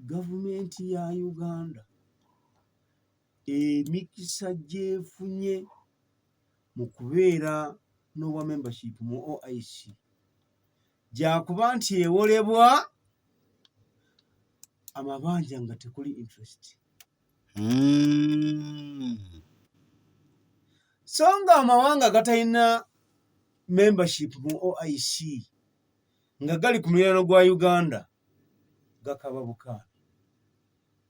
Gavumenti ya Uganda emikisa gy'efunye mu kubeera n'obwa membership mu OIC gyakuba nti ewolebwa amabanja nga tekuli interest. So nga amawanga gatalina membership mu OIC nga gali ku muliraano gwa Uganda gakaba bukaani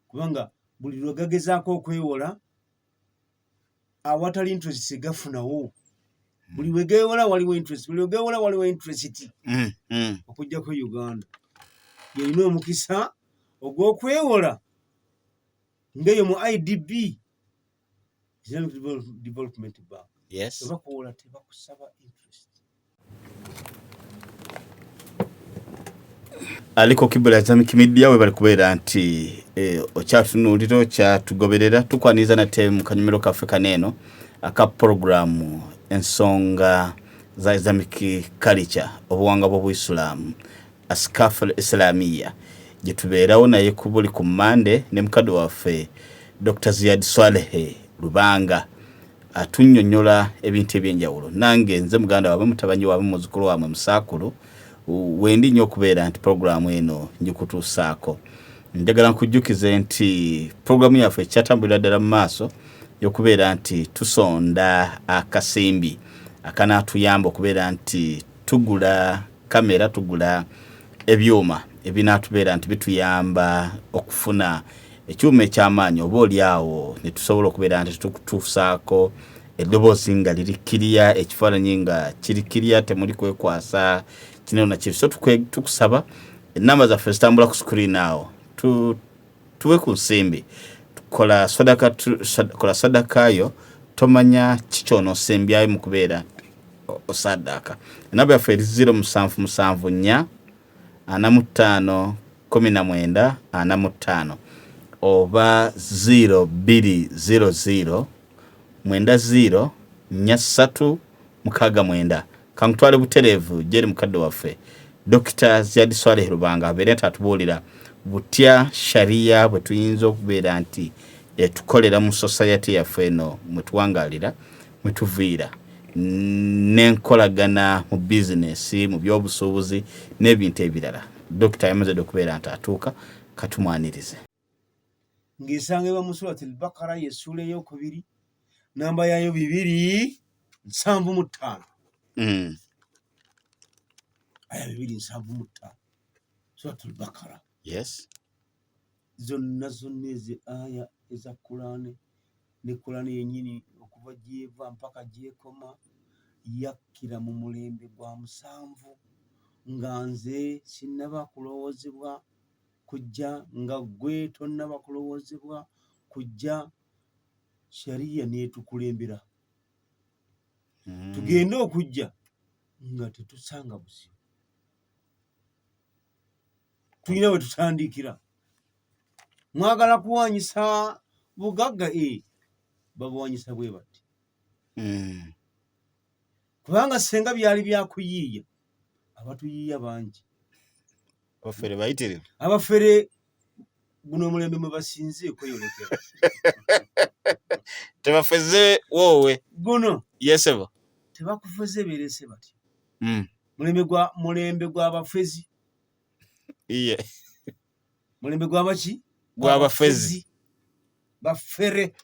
kubanga buli lwe gagezaako okwewola awatali interest gafunawo buli we geewola waliwo interest buli we geewola waliwo interest okuggyako Uganda yerina omukisa ogw'okwewola ng'eyo mu IDB Islamic Development Bank tebakuwola tebakusaba interest. Aliko Kibula Islamic Media webali kubeera nti eh, okyatunuulira okyatugoberera tukwaniriza nate mu kanyumiro kaffe kano eno aka pulogulaamu ensonga za Islamic culture obuwangwa bw'Obuisulaamu Askaf al Islamiya gye tubeerawo naye ku buli ku Mmande ne mukadde waffe Dr. Ziyad Swalehe Lubanga atunnyonnyola ebintu eby'enjawulo. Nange nze muganda waabwe, mutabanyi waabwe, muzzukulu waamwe Musaakulu, wendi nnyo okubeera nti pulogulaamu eno ngikutuusaako. Njagala nkujjukize nti pulogulaamu yaffe ekyatambulira ddala mu maaso y'okubeera nti tusonda akasimbi akanaatuyamba okubeera nti tugula kamera, tugula ebyuma ebinaatubeera nti bituyamba okufuna ekyuma eky'amaanyi oba oli awo ne tusobola okubeera nti tukutuusaako eddoboozi nga liri kiriya, ekifaananyi nga kiri kiriya, temuli kwekwasa kino na kiri. So tukusaba ennamba zaffe zitambula ku screen awo, tuwe ku nsimbi, kola sadaka, kola sadaka yo, tomanya kikyonosembyayo mu kubeera osaddaaka. Ennamba yaffe eri 0 7 7 4 45 19 45 oba 0 2 0 0 9 0 4 3 6 9. Kankutwale butereevu gyeri mukadde waffe Dokita Ziyad Swaleh Lubanga abeere nti atubuulira butya sharia bwe tuyinza okubeera nti etukolera mu society yaffe eno mwe tuwangaalira, mwe tuviira, n'enkolagana mu bizinesi, mu by'obusuubuzi n'ebintu ebirala. Dokita yamaze dda okubeera nti atuuka, katumwanirize. Ng'esangibwa mu Surat al-Baqara y'essuula ey'okubiri namba yaayo 275. Aya 275 Surat al-Baqara. Zonna zonna ezo aya eza Kulaane ne Kulaane yennyini okuva gy'eva mpaka gy'ekoma yakkira mu mulembe gwa musanvu nga nze sinnaba kulowoozebwa kujja nga ggwe tonnaba kulowoozebwa kujja sharia n'etukulembera. Tugende okujja nga tetusanga buzibu. Tulina we tutandikira. Mwagala kuwanyisa bugagga e babuwanyisa bwe bati. Kubanga senga byali bya kuyiiya, abatuyiiya bangi. Abafere bayitirivu. Abafere guno omulembe mwe basinze okweyolekera. Tebafeze woowe. Guno. Yesebo. Tebakufeze beerese batyo. Mulembe gwa bafezi. Iye. Mulembe gwa baki? Gwa bafezi. Bafere.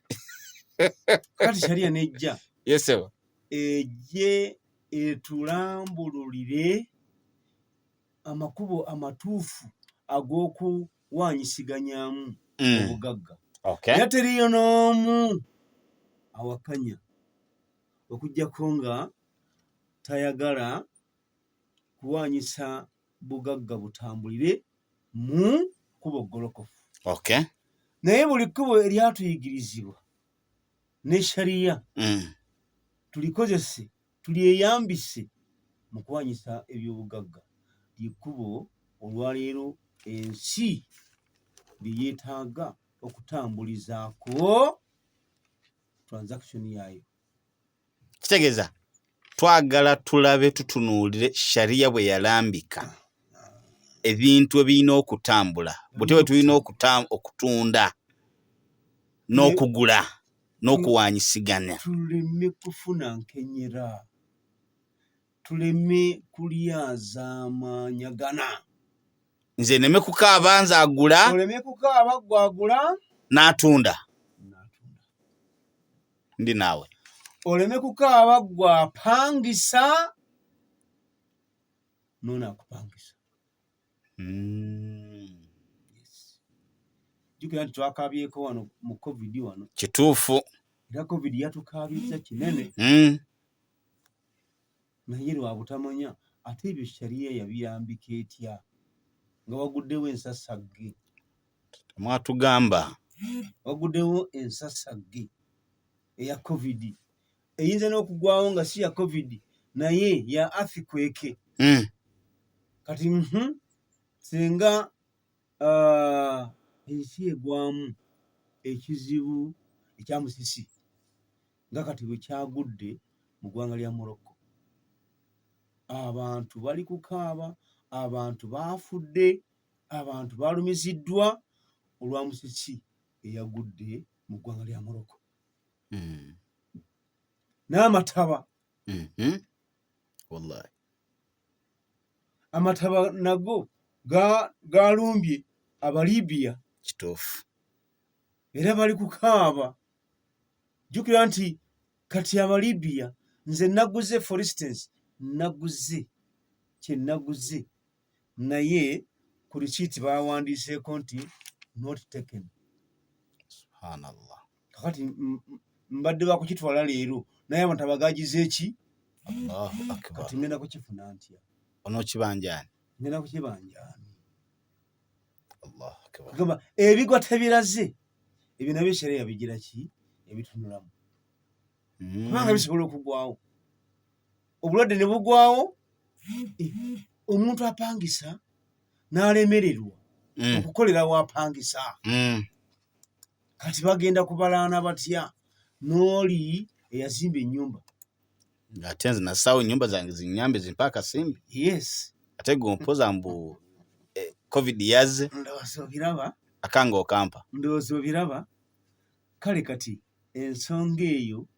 Kati sharia nejja. Yesebo. Ejje etulambululire amakubo amatuufu ag'okuwaanyisiganyaamu obugagga. Era teriiyo n'omu awakanya okuggyako nga tayagala kuwaanyisa bugagga butambulire mu kkubo ggolokofu. Naye buli kkubo eryatuyigirizibwa ne sharia tulikozese tulyeyambise mu kuwanyisa ebyobugagga lyekkubo olwaleero ensi lye yeetaaga okutambulizaako transaction yaayo. Kitegeeza twagala tulabe tutunuulire sharia bwe yalambika. Ebintu ebirina okutambula butya bwe tulina okutunda n'okugula n'okuwanyisiganya. Tuleme kufuna nkenyera, tuleme kulyazaamaanyagana. Nze neme kukaaba nze agula, oleme kukaaba gwe agula n'atunda, ndi naawe. Oleme kukaaba gwe apangisa n'ono akupangisa. Jjukira nti twakabyeko wano mu covid wano. Kituufu. Era covid yatukaabizza kinene. Naye lwa butamanya ate ebyo sharia yabirambika etya nga waguddewo ensasagge. Mwatugamba. Waguddewo ensasagge eya covid. Eyinza n'okugwawo nga si ya covid naye ya earthquake. Kati singa ensi egwamu ekizibu ekya musisi nga kati bwe kyagudde mu ggwanga lya Morocco. Abantu bali kukaaba, abantu baafudde, abantu balumiziddwa olwa musisi eyagudde mu ggwanga lya Morocco. N'amataba. Wallahi. Amataba nago galumbye Abalibya. Kituufu. Era bali kukaaba. Jjukira nti kati Abalibya nze naguze, for instance, naguze kye naguze naye ku risiiti bawandiiseeko nti not taken. Subhanallah. Kakati mbadde bakukitwala leero naye amataba gagize ki? Allahu akbar. Kati ngenda kukifuna ntya? Onookibanjaani? Ngenda kukibanjaani. Allahu akbar. Kugamba ebigwa tebiraze, ebyo nabyo sheria yabigira ki? Yabitunulamu. Kubanga bisobola okugwawo. Obulwadde ne bugwawo, omuntu apangisa n'alemererwa okukolera w'apangisa. Kati bagenda kubalaana batya n'oli eyazimba ennyumba? Ate nze nassaawo ennyumba zange zinnyambe zimpe akasimbi. Yes. Ate gwe ompoza mbu covid yazze. Ndowooza obiraba. Akanga okampa. Ndowooza obiraba. Kale kati ensonga eyo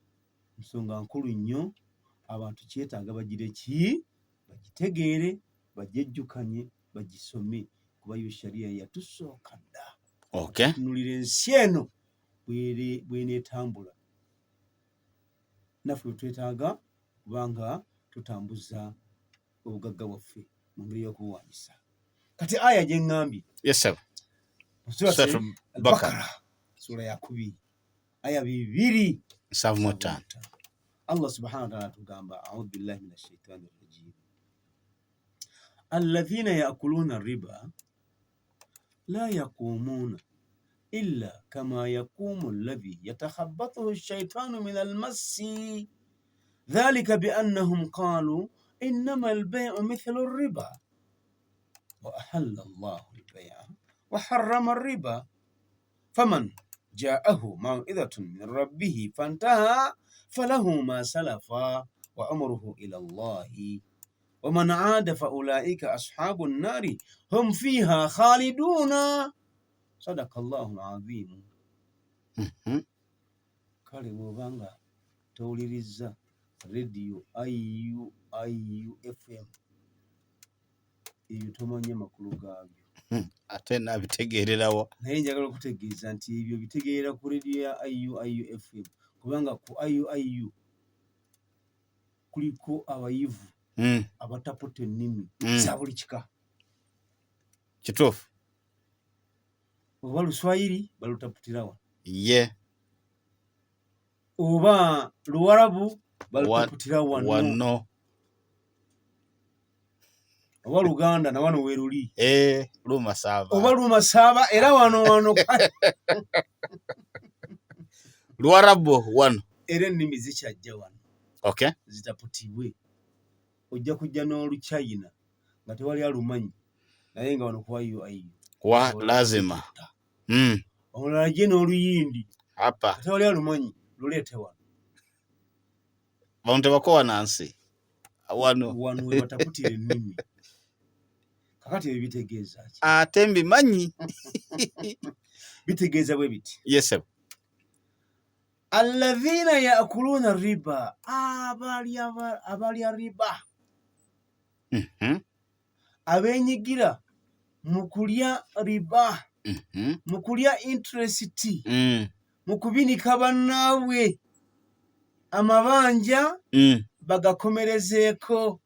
nsonga nkulu nnyo, abantu kyetaaga bagire ki? Bagitegeere, bagyejjukanye, bagisome kuba yo sharia yatusooka dda. Tutunulira ensi eno bw'eneetambula. Naffe twetaaga kubanga tutambuza obugagga bwaffe mu ngeri y'okubuwanyisa. Kati aya gye ŋŋambye. Yes, sir. Surah Al-Baqara, sura ya 2 aya 275. Allah subhanahu wa ta'ala atugamba, a'udhu billahi minash shaitani rajim. Alladhina ya'kuluna riba la yaqumuna illa kama yaqumu alladhi yatakhabbathu ash-shaytanu min al-massi dhalika biannahum qalu innama al-bay'u mithlu ar-riba wa ahalla Allahu al-bay'a wa harrama ar-riba faman ja'ahu maw'idhatun min rabbih fantaha falahu ma salafa wa amruhu ila Allahi wa man 'ada fa ulaika ashabun nari hum fiha khaliduna. Sadakallahu al-azim. Kale bw'obanga towuliriza radio IUIU FM ebyo tomanya makulu gaabyo. Ate nabitegeererawo. Naye njagala okutegeeza nti ebyo bitegeerera ku radio ya IUIU FM kubanga ku IUIU kuliko abayivu abataputa ennimi za buli kika. Kituufu. Oba Luswayiri balutaputira wano. Ye. Oba Luwarabu balutaputira wano. Wano. Oba Luganda na wano weruli. Lumasaba. Oba Lumasaba era wano wano. Luwarabu wano. Era ennimi zikyajja wano. Okay. Zitaputibwe. Ojja kujja n'Oluchina nga tewali alumanyi naye nga wano ku IUIU. Wa lazima. Omulala ajje n'Oluyindi. Hapa. Tewali alumanyi luleete wano. Bantu tebakowa nansi. Wano. Wano we bataputira ennimi. Kakati ebyo bitegeeza ki? Ate mbimanyi. Bitegeeza bwe biti. Yes sir. Alladhina yakuluna riba, abalya riba, Abenyigira mu kulya riba, mu kulya interest, mu kubinika bannaabwe amabanja, bagakomerezeeko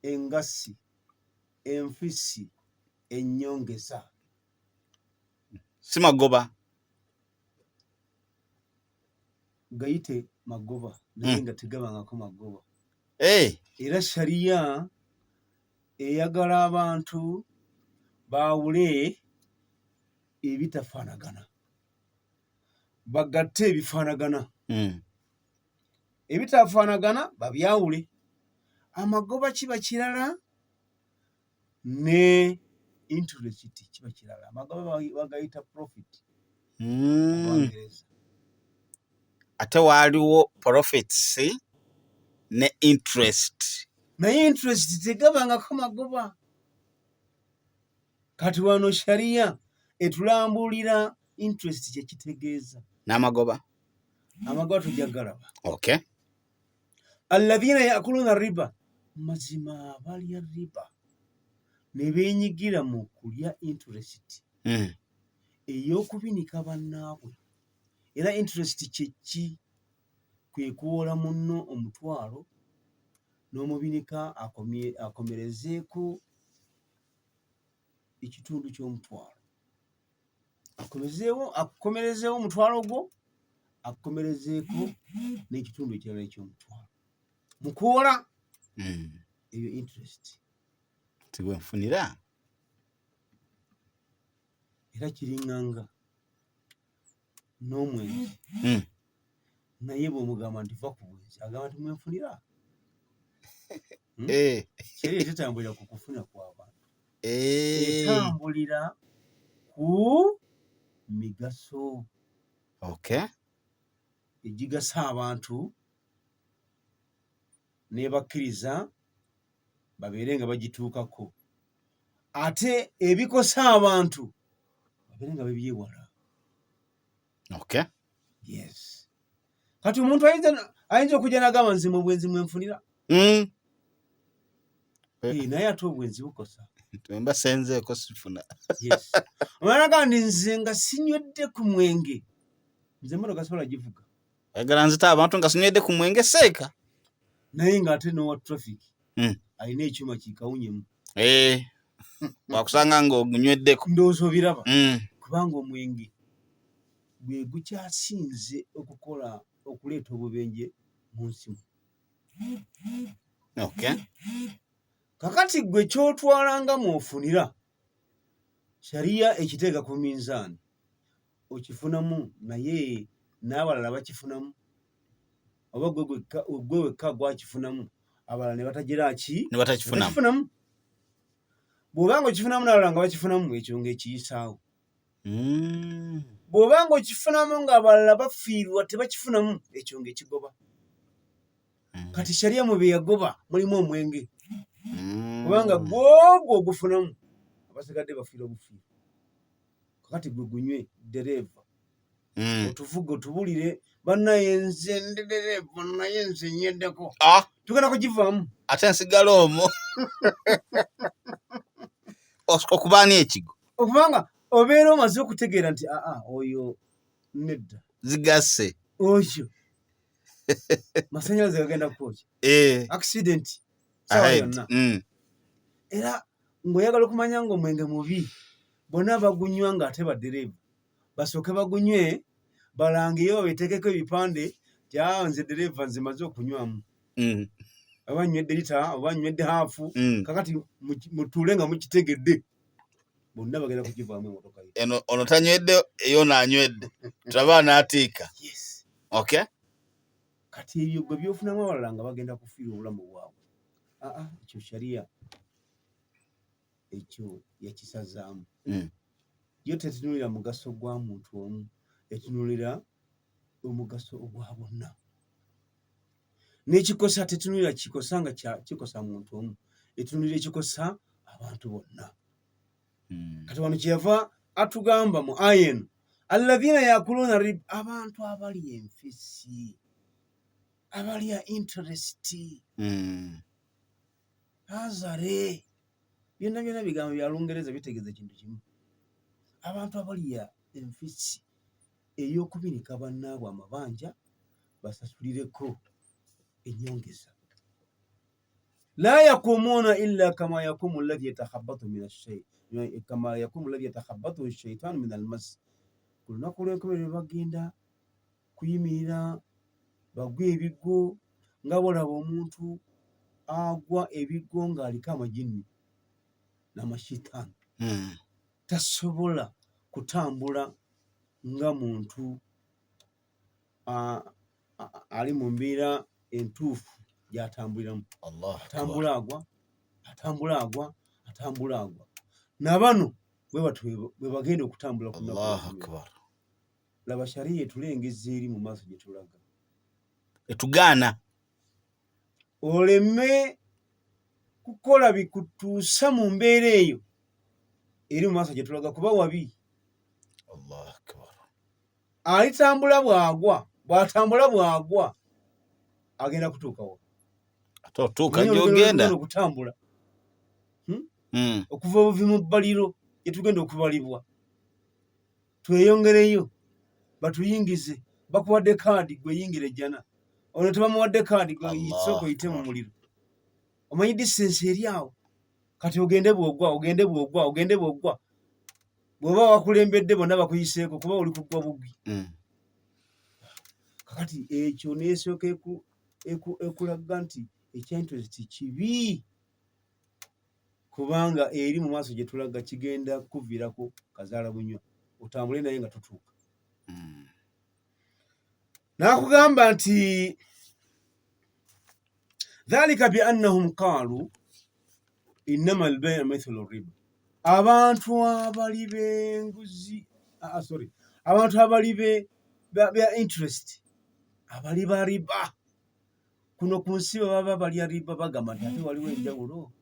engasi, enfisi, ennyongeza. Si magoba. Gayite magoba naye nga tegabangako magoba. Hey. Era sharia eyagala abantu baawule ebitafaanagana, bagatte ebifaanagana. Ebitafaanagana babyawule. Amagoba kiba kirala ne interest kiba kirala. Amagoba bagayita profit. Abangereza. Ate waaliwo profits ne interest. Naye interest tegabangako magoba. Kati wano sharia etulambulira interest kye kitegeeza. N'amagoba. Amagoba tujja galaba. Okay. Alladhina yakuluna riba, mazima abalya riba ne beenyigira mu kulya interest ey'okubinika bannaabwe. Era interest kye ki? Kwe kuwola munno omutwalo n'omubinika akomerezeeko ekitundu ky'omutwalo. Akomerezeewo omutwalo gwo, akomerezeeko n'ekitundu ekirala eky'omutwalo. Mu kuwola, eyo interest. Nti bwe nfunira. Era kiringanga n'omwenzi. Naye bw'omugamba nti va ku bwenzi, agamba nti mwenfunira. Sheria tetambulira ku kufuna kw'abantu. Etambulira ku migaso. Okay. Egigasa abantu n'ebakkiriza babeere nga bagituukako. Ate ebikosa abantu babeere nga babyewala. Okay. Yes. Kati omuntu ayinza okujja n'agamba nze mu bwenzi mwenfunira. Naye ate obwenzi bukosa. Mba senzeeko sifuna. Yes. Omwana agamba nti nze nga sinywedde ku mwenge, nze emmotoka sobola givuga. Ayagala nzita abantu nga sinywedde ku mwenge seeka. Naye ng'ate n'owa traffic alina ekyuma kikawunyemu. Wakusanga ng'ogunyweddeko. Ndowooza obiraba. Kubanga omwenge gwe gukyasinze okukola okuleeta obubenje mu nsi muno. Okay. Kakati gwe ky'otwalanga mw'ofunira, sharia ekiteeka ku minzaani, okifunamu naye n'abalala bakifunamu, oba gwe wekka gwakifunamu, abalala ne batagira ki? Ne batakifunamu. Batakifunamu. Bw'oba ng'okifunamu n'abalala nga bakifunamu, ekyo ng'ekiyisaawo. Bw'oba ng'okifunamu ng'abalala bafiirwa tebakifunamu, ekyo ng'ekigoba. Kati sharia mu bye yagoba mulimu omwenge. Kubanga gw'ogwo ogufunamu, abasigadde bafiirwa bufiirwa. Kakati gwe gunywe ddereeva. Otuvuge otubulire bannaye nze ndi ddereeva naye nze nnyeddeko. Tugenda kugivaamu. Ate nsigala omwo. Okubaani ekigo. Okubanga obeera omaze okutegeera nti aa oyo nedda. Zigasse. Oyo. Masannyalaze gagenda kwokya. Accident. Sawa yonna. Era ng'oyagala okumanya ng'omwenge mubi, bonna bagunywa ng'ate baddereeva. Basooke bagunywe, balangeyo babeteekeko ebipande nti aa nze ddereeva nze maze okunywamu. Oba nywedde lita, oba nywedde haafu. Kakati mutuule nga mukitegedde. Bonna bagenda kugivaamu emmotoka ye. Eno ono tanywedde, eyo anywedde. Tulaba anaatiika. Yes. Okay. Kati ebyo gwe by'ofunamu abalala nga bagenda kufiirwa obulamu bwabwe. Aa, ekyo sharia ekyo yakisazaamu. Yo tetunuulira mugaso gwa muntu omu, etunuulira omugaso ogwa bonna. N'ekikosa tetunuulira kikosa nga kikosa muntu omu, etunuulira ekikosa Abantu bonna. Kati wano kyeyava atugamba mu aya eno, alladhina yakuluna rib, abantu abali enfisi, abalya interest, azare, byonna byonna bigambo bya Lungereza bitegeeza kintu kimu. Abantu abalya enfisi ey'okubinika bannaabwe amabanja basasulireko ennyongeza. La yakumuuna illa kama yakumu alladhi yatakhabbathu min ashai, kama yakumu alladhi yatakhabbathu shaitanu min almas. Ku lunaku lw'enkomerero bagenda kuyimirira bagwe ebigwo nga bwolaba omuntu agwa ebigwo ng'aliko amajinni n'amashitaani. Tasobola kutambula nga muntu ali mu mbeera entuufu gy'atambuliramu. Atambula agwa, atambula agwa, atambula agwa. Na bano bwe batyo bwe bagenda okutambula ku lunaku. Laba shariya etulengeza eri mu maaso gye tulaga. Etugaana. Oleme kukola bikutuusa mu mbeera eyo eri mu maaso gye tulaga kuba wabi. Allahu Akbar. Alitambula bw'agwa, bw'atambula bw'agwa agenda kutuukawo. Ate otuuka gy'ogenda. Okutambula. Okuva obuvi mu bbaliro gye tugenda okubalibwa. Tweyongereyo batuyingize, bakuwadde kaadi gwe yingira ejjana, ono tebamuwadde kaadi gwe sooka oyite mu muliro. Omanyi distance eri awo, kati ogende bw'ogwa, ogende bw'ogwa, ogende bw'ogwa, bw'oba wakulembedde bonna bakuyiseeko kuba oli kugwa bugwi. Kakati ekyo neesooka ekulaga nti ekya interest kibi, kubanga eri mu maaso gye tulaga kigenda kukuviirako kazaala bunywa, otambule naye nga tutuuka. N'akugamba nti dhalika bi annahum qaalu innama albayu mithlu riba, abantu abali b'enguzi, sorry, abantu abali bya interest, abali ba riba kuno ku nsi baba balya riba, bagamba nti ate waliwo enjawulo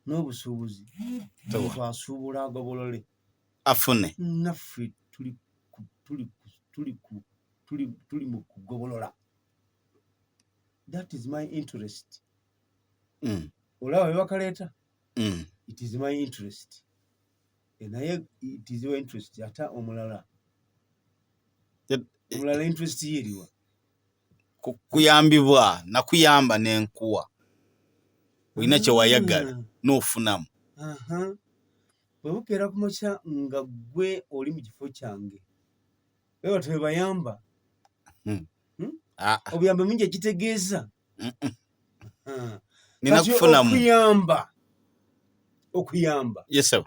n'obusuubuzi, omuntu asuubula agobolole afune, naffe tuli mu kugobolola. That is my interest. Olaba bwe bakaleeta, it is my interest, naye it is your interest, ate omulala omulala interest ye eriwa? Kuyambibwa nakuyamba n'enkuwa olina kye wayagala n'ofunamu. Bwe bukeera ku makya nga ggwe oli mu kifo kyange, bwe batyo bwe bayamba. Obuyambi mungi ekitegeeza nina kufunamu. Okuyamba, okuyamba Yes, sir.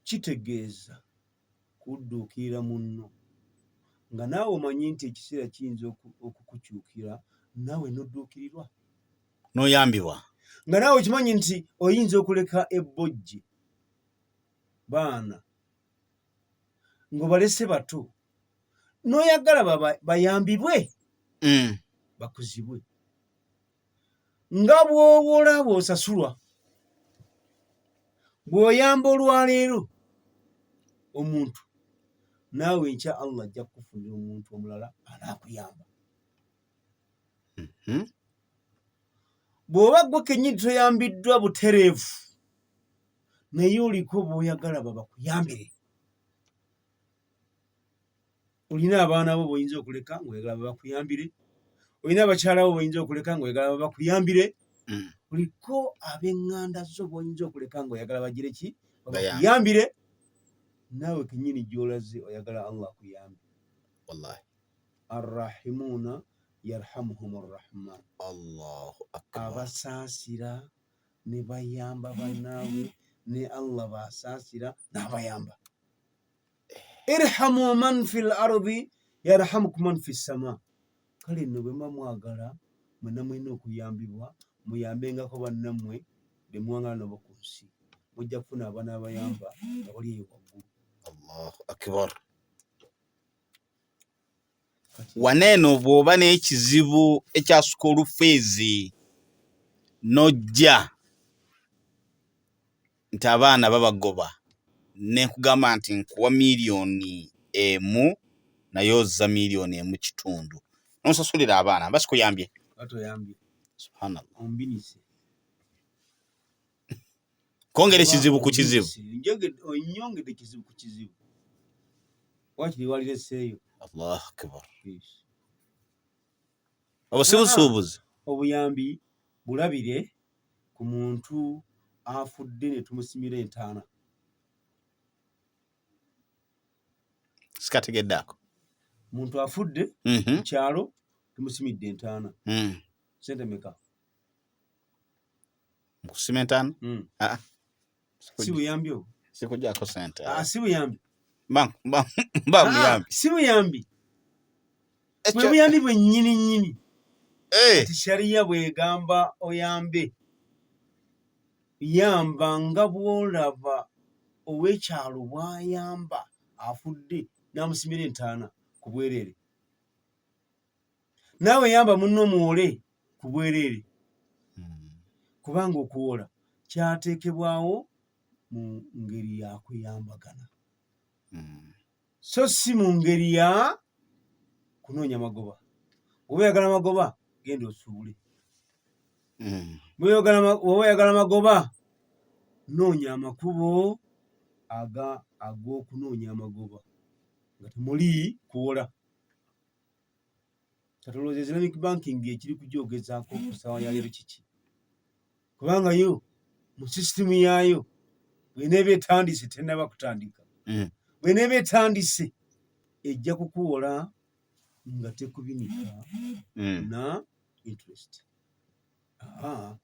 kitegeeza kudduukirira munno nga naawe omanyi nti ekiseera kiyinza okukukyukira naawe n'odduukirirwa, n'oyambibwa, nga naawe okimanyi nti oyinza okuleka ebbojje baana ng'obalese bato n'oyagala bayambibwe, bakuzibwe nga bw'owola bw'osasulwa. Bw'oyamba olwaleero omuntu, naawe enkya Allah ajja kukufunira omuntu omulala anaakuyamba. Bw'oba ggwe kennyini toyambiddwa butereevu, naye oliko bw'oyagala babakuyambire, olina abaana bo b'oyinza okuleka ng'oyagala babakuyambire, olina abakyala bo b'oyinza okuleka ng'oyagala babakuyambire, oliko ab'eŋŋanda zo b'oyinza okuleka ng'oyagala bagire ki, babakuyambire, naawe kennyini gy'olaze oyagala Allah akuyambe. Wallahi. Arrahimuuna yarhamuhum arrahman. Allahu akbar. Abasaasira ne bayamba bannaabwe ne Allah basaasira n'abayamba. Irhamu man fil ardi yarhamukum man fis sama. Kale nno bwe muba mwagala mwenna mulina okuyambibwa, muyambengako bannammwe be muwangala nabo ku nsi, mujja kufuna abanaabayamba nga bali eyo waggulu. Allahu akbar. Wano eno bw'oba n'ekizibu ekya school fees n'ojja Nti abaana babagoba nenkugamba nti nkuwa 1 million naye ozza 1.5 million nonsasulira abaana, mba sikuyambye? Batoyambye. Subhanallah. Ombinise. Kwongera ekizibu ku kizibu. Onyongedde kizibu ku kizibu, wakiri walireseeyo. Allah akbar. Obwo si busuubuzi? Obuyambi bulabire ku muntu afudde ne tumusimira entaana. Sikategedde ako. Muntu afudde mu kyalo, tumusimidde entaana. Sente meka? Mukusima entaana? Ah, Si buyambi obwo? Sikujjako sente. Ah, si buyambi? Mba Ah, muyambi. Si buyambi? Bwe buyambi bwe nnyini nnyini. Ti shariya bwegamba oyambe, yamba nga bw'olaba ow'ekyalo bw'ayamba afudde n'amusimira entaana ku bwereere. Naawe yamba munno muwole ku bwereere, kubanga okuwola kyateekebwawo mu ngeri ya kuyambagana, so si mu ngeri ya kunoonya magoba. Oba oyagala magoba, genda osuubule. Bw'oba oyagala magoba, noonya amakubo aga ag'okunoonya amagoba nga temuli kuwola. Katolowooza Islamic banking ekiri kugyogezaako ku ssaawa ya leero kiki? Kubanga yo mu sisitimu yaayo bw'eneeba etandise, tennaba kutandika, bw'eneeba etandise ejja kukuwola nga tekubinika na interest. Aha.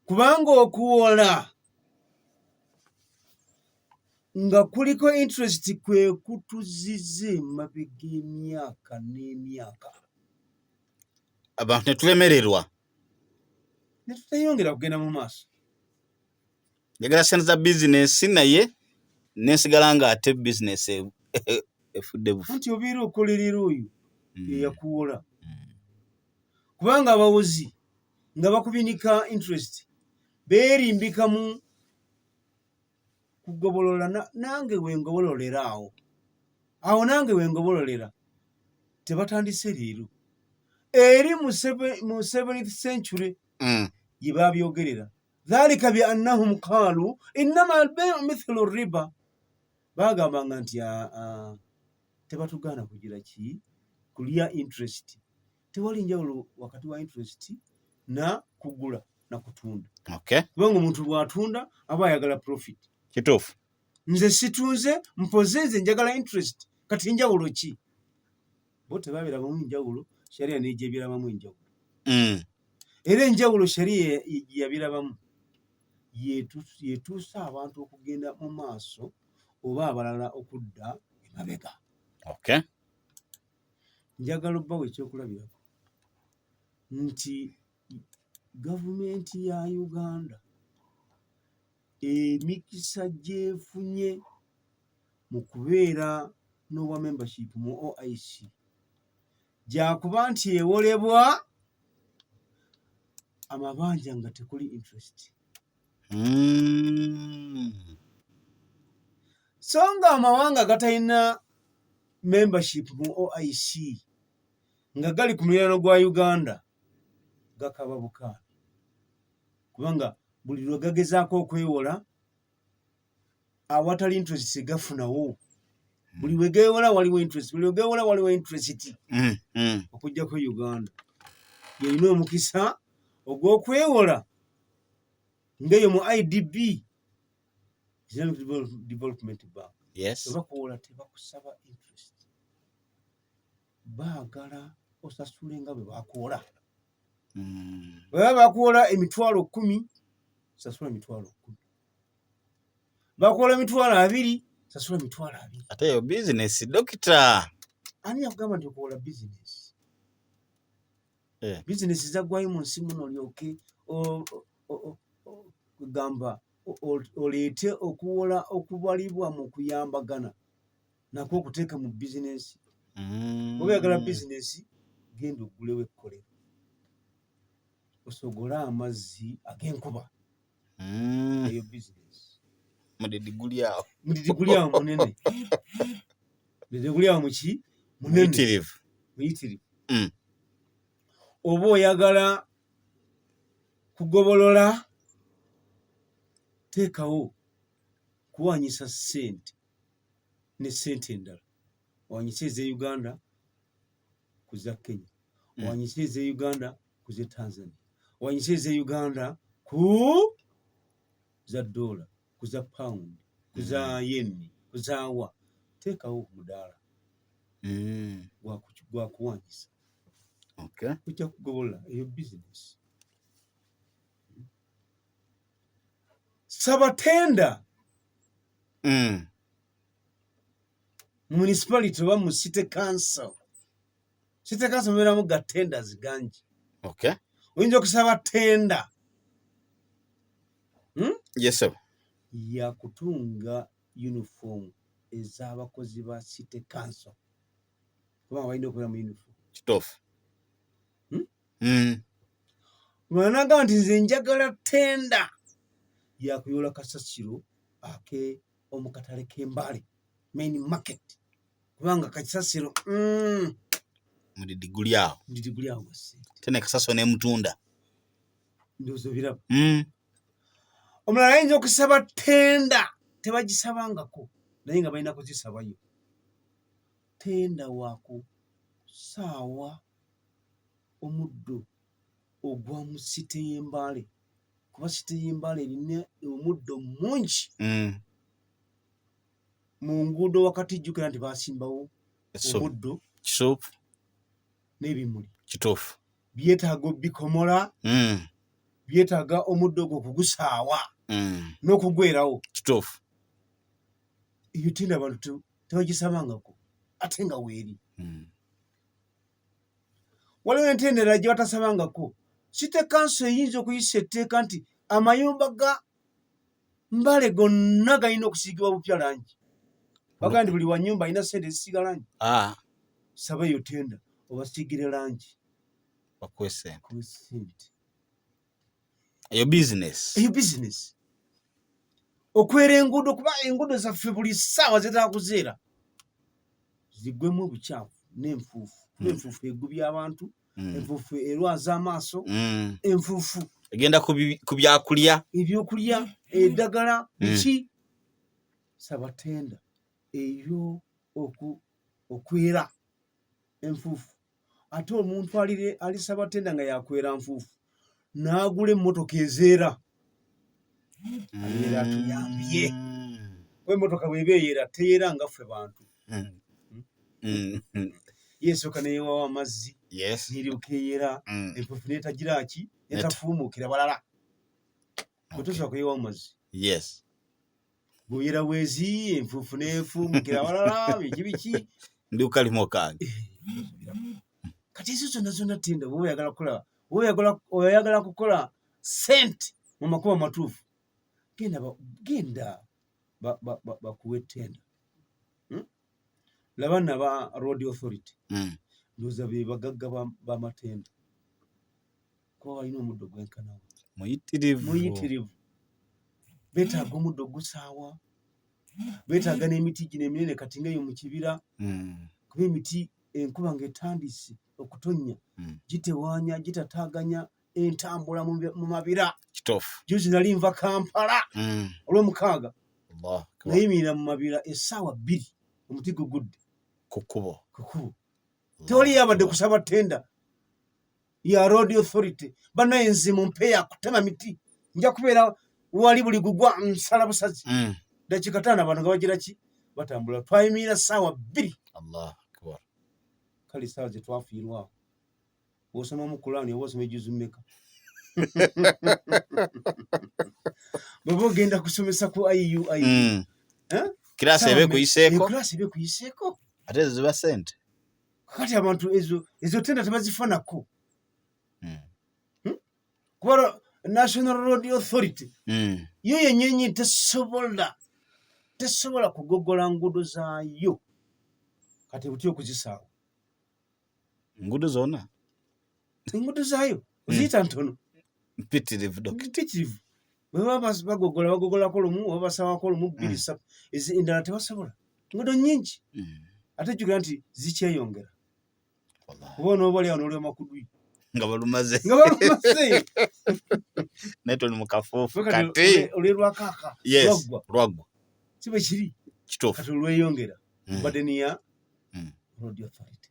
Kubanga okuwola nga kuliko interest kwe kutuziza emabega emyaka n'emyaka. Abantu ne tulemererwa. Ne tuteyongera kugenda mu maaso. Njagala sente za bizinesi, naye nensigala nga ate bizinesi efudde bufu. Anti obeera okolerera oyo eyakuwola, kubanga abawozi nga bakubinika interest beerimbika mu kugobolola. Nange wengobololera awo awo, nange wengobololera, tebatandise leero. Eri mu 7th century gye babyogerera, dhalika bi annahum qalu innama albeiu mithlu riba. Bagambanga nti, "Ah, ah, tebatugaana kugira ki kulya interest, tewali njawulo wakati wa interest na kugula na kutunda." Kubanga omuntu bw'atunda aba ayagala profit. Nze situnze, mpoze nze njagala interest, kati njawulo ki? Bo tebabirabamu njawulo, sharia negyebirabamu enjawulo. Era enjawulo sharia yabirabamu yetuusa abantu okugenda mu maaso oba abalala okudda emabega. Njagala obbawo ekyokulabirako nti gavumenti ya Uganda emikisa gyefunye mu kubeera n'obwa membership mu OIC gyakuba nti ewolebwa amabanja nga tekuli interest. So nga amawanga gatalina membership mu OIC nga gali ku muliraano gwa Uganda gakaba bukaani, kubanga buli lwe gagezaako okwewola awatali interest gafunawo. Buli we geewola waliwo interest, buli we geewola waliwo interest. Okuggyako Uganda yerina omukisa ogw'okwewola ng'eyo mu IDB, Islamic Development Bank. Tebakuwola, tebakusaba interest, baagala osasule nga bwe bakuwola. Bwe baba bakuwola 100,000, sasula 100,000. Bakuwola 20,000, sasula 20,000. Ate eyo bizinesi, dokita. Ani yakugamba nti okuwola bizinesi? Eh. Bizinesi zaggwayo mu nsi muno, olyoke kugamba oleete okuwola okubalibwa mu kuyambagana nakwo okuteeka mu bizinesi. Oba oyagala bizinesi, genda oggulewo ekkolero osogole amazzi ag'enkuba. Eyo bizinesi. Mudidi guli awo. Mudidi guli awo munene. Mudidi guli awo muki? Munene. Muyitirivu. Muyitirivu. Oba oyagala kugobolola teekawo kuwanyisa ssente ne ssente endala owanyise eze Uganda ku za Kenya, owanyise eze Uganda ku ze Tanzania, owanyise eze Uganda ku za dola, ku za pound, ku za yen, ku za wa. Teekawo omudaala gwa kuwanyisa. Ojja kugobolola eyo bizinesi. Sabatenda Mu municipality oba mu city council. City council mubeeramu ga tenders gangi. Oyinza okusaba tenda. Yes, sir. Ya kutunga uniform ez'abakozi ba city council. Kubanga balina okubeera mu uniform. Kituufu. Mwana nti nze njagala tenda ya kuyoola kasasiro ake omukatale k'Embale main market, kubanga kasasiro Mudidi guli awo. Mudidi guli awo gwa ssente. Tene kasasiro n'emutunda. Ndowooza obiraba. Omulala ayinza okusaba tenda tebagisabangako naye nga balina kuzisabayo. Tenda wa kusaawa omuddo ogwa mu site y'Embale, kuba site y'Embale erina omuddo mungi. Mu nguudo wakati jjukira nti basimbawo omuddo Kisuupu. n'ebimuli. Kituufu. Byetaaga obikomola, byetaaga omuddo ogwo okugusaawa n'okugwerawo. Kituufu. Eyo tenda abantu tebagisabangako ate nga weeri. Waliwo entendera gye batasabangako. City Council eyinza okuyisa etteeka nti amayumba ga Mbale gonna galina okusiigibwa bupya langi. Bagamba nti buli wa nnyumba alina ssente ezisiiga langi. Saba eyo tenda obasiigire langi. Bakuwe ssente. Bakuwe ssente. Eyo business. Eyo business. Okwera enguudo, kuba enguudo zaffe buli ssaawa zeetaaga kuzeera. Zigwemu obukyafu n'enfuufu. Enfuufu egubya abantu, enfuufu erwaza amaaso, enfuufu egenda ku byakulya. Ebyokulya, eddagala, biki. Sabatenda eyo okwera enfuufu. Ate omuntu ali sabatenda nga yakwera nfuufu n'agula emmotoka ezeera. Abeera atuyambye. Kuba emmotoka bw'eba eyera teyera nga ffe bantu. Yeesooka neyewawo amazzi, neryoka eyera, enfuufu n'etagira ki, netafuumuukira balala. Bwe tosobola kuyewawo mazzi. Bw'oyera bwezi enfuufu n'efuumukira walala biki biki. Ndi kukalimo kange. Kati ezo zonna zonna tenda bw'oba oyagala kukola, bw'oba oyagala kukola ssente mu makubo amatuufu, genda bakuwe tenda. Laba nno aba Road Authority. Ndowooza be bagagga b'amatenda. Kuba balina omuddo gwenkanawa. Muyitirivu. Muyitirivu. Beetaaga omuddo gusaawa. Beetaaga n'emiti gino eminene kati ng'eyo mu kibira. Kuba emiti enkuba ng'etandise okutonnya, gitewaanya, gitataaganya entambula mu mabira. Kituufu. Juzi nali nva Kampala olw'omukaaga. Nayimirira mu mabira essaawa 2 omuti gugudde. Ku kkubo. Ku kkubo. Tewali yabadde kusaba tenda ya Road Authority. Bannaye nze mumpe ya kutema miti. Nja kubeera wali buli gugwa nsala busazi. Dakiika 5 abantu nga bagira ki? Batambula. Twayimirira ssaawa 2. Allahu Akbar. Kale essaawa ze twafiirwawo. Bw'osomamu Kulaani oba osoma ejuzu mmeka? Bw'oba ogenda kusomesa ku IUI. Kiraasi eba ekuyiseeko? Kiraasi eba ekuyiseeko. Ate ezo ziba ssente. Kakati abantu ezo tenda tebazifanako. Kuba National Road Authority yo yennyini tesobola kugogola nguudo zaayo. Kati butya okuzisaawa? Nguudo zonna? Enguudo zaayo oziyita ntono. Mpitirivu, Dokita. Mpitirivu. Bwe baba bagogola, bagogolako lumu oba basawako lumu bbiri, ssatu, endala tebasobola. Enguudo nnyingi, ate jjukira nti zikyeyongera, kuba onooba oli awo n'olya makudwi nga balumaze, nga balumaze. Naye toli mu kafuufu kati. Olwe lwakaaka. Lwaggwa, lwaggwa. Si bwe kiri? Kituufu. Kati olweyongera, mbadde niya road authority,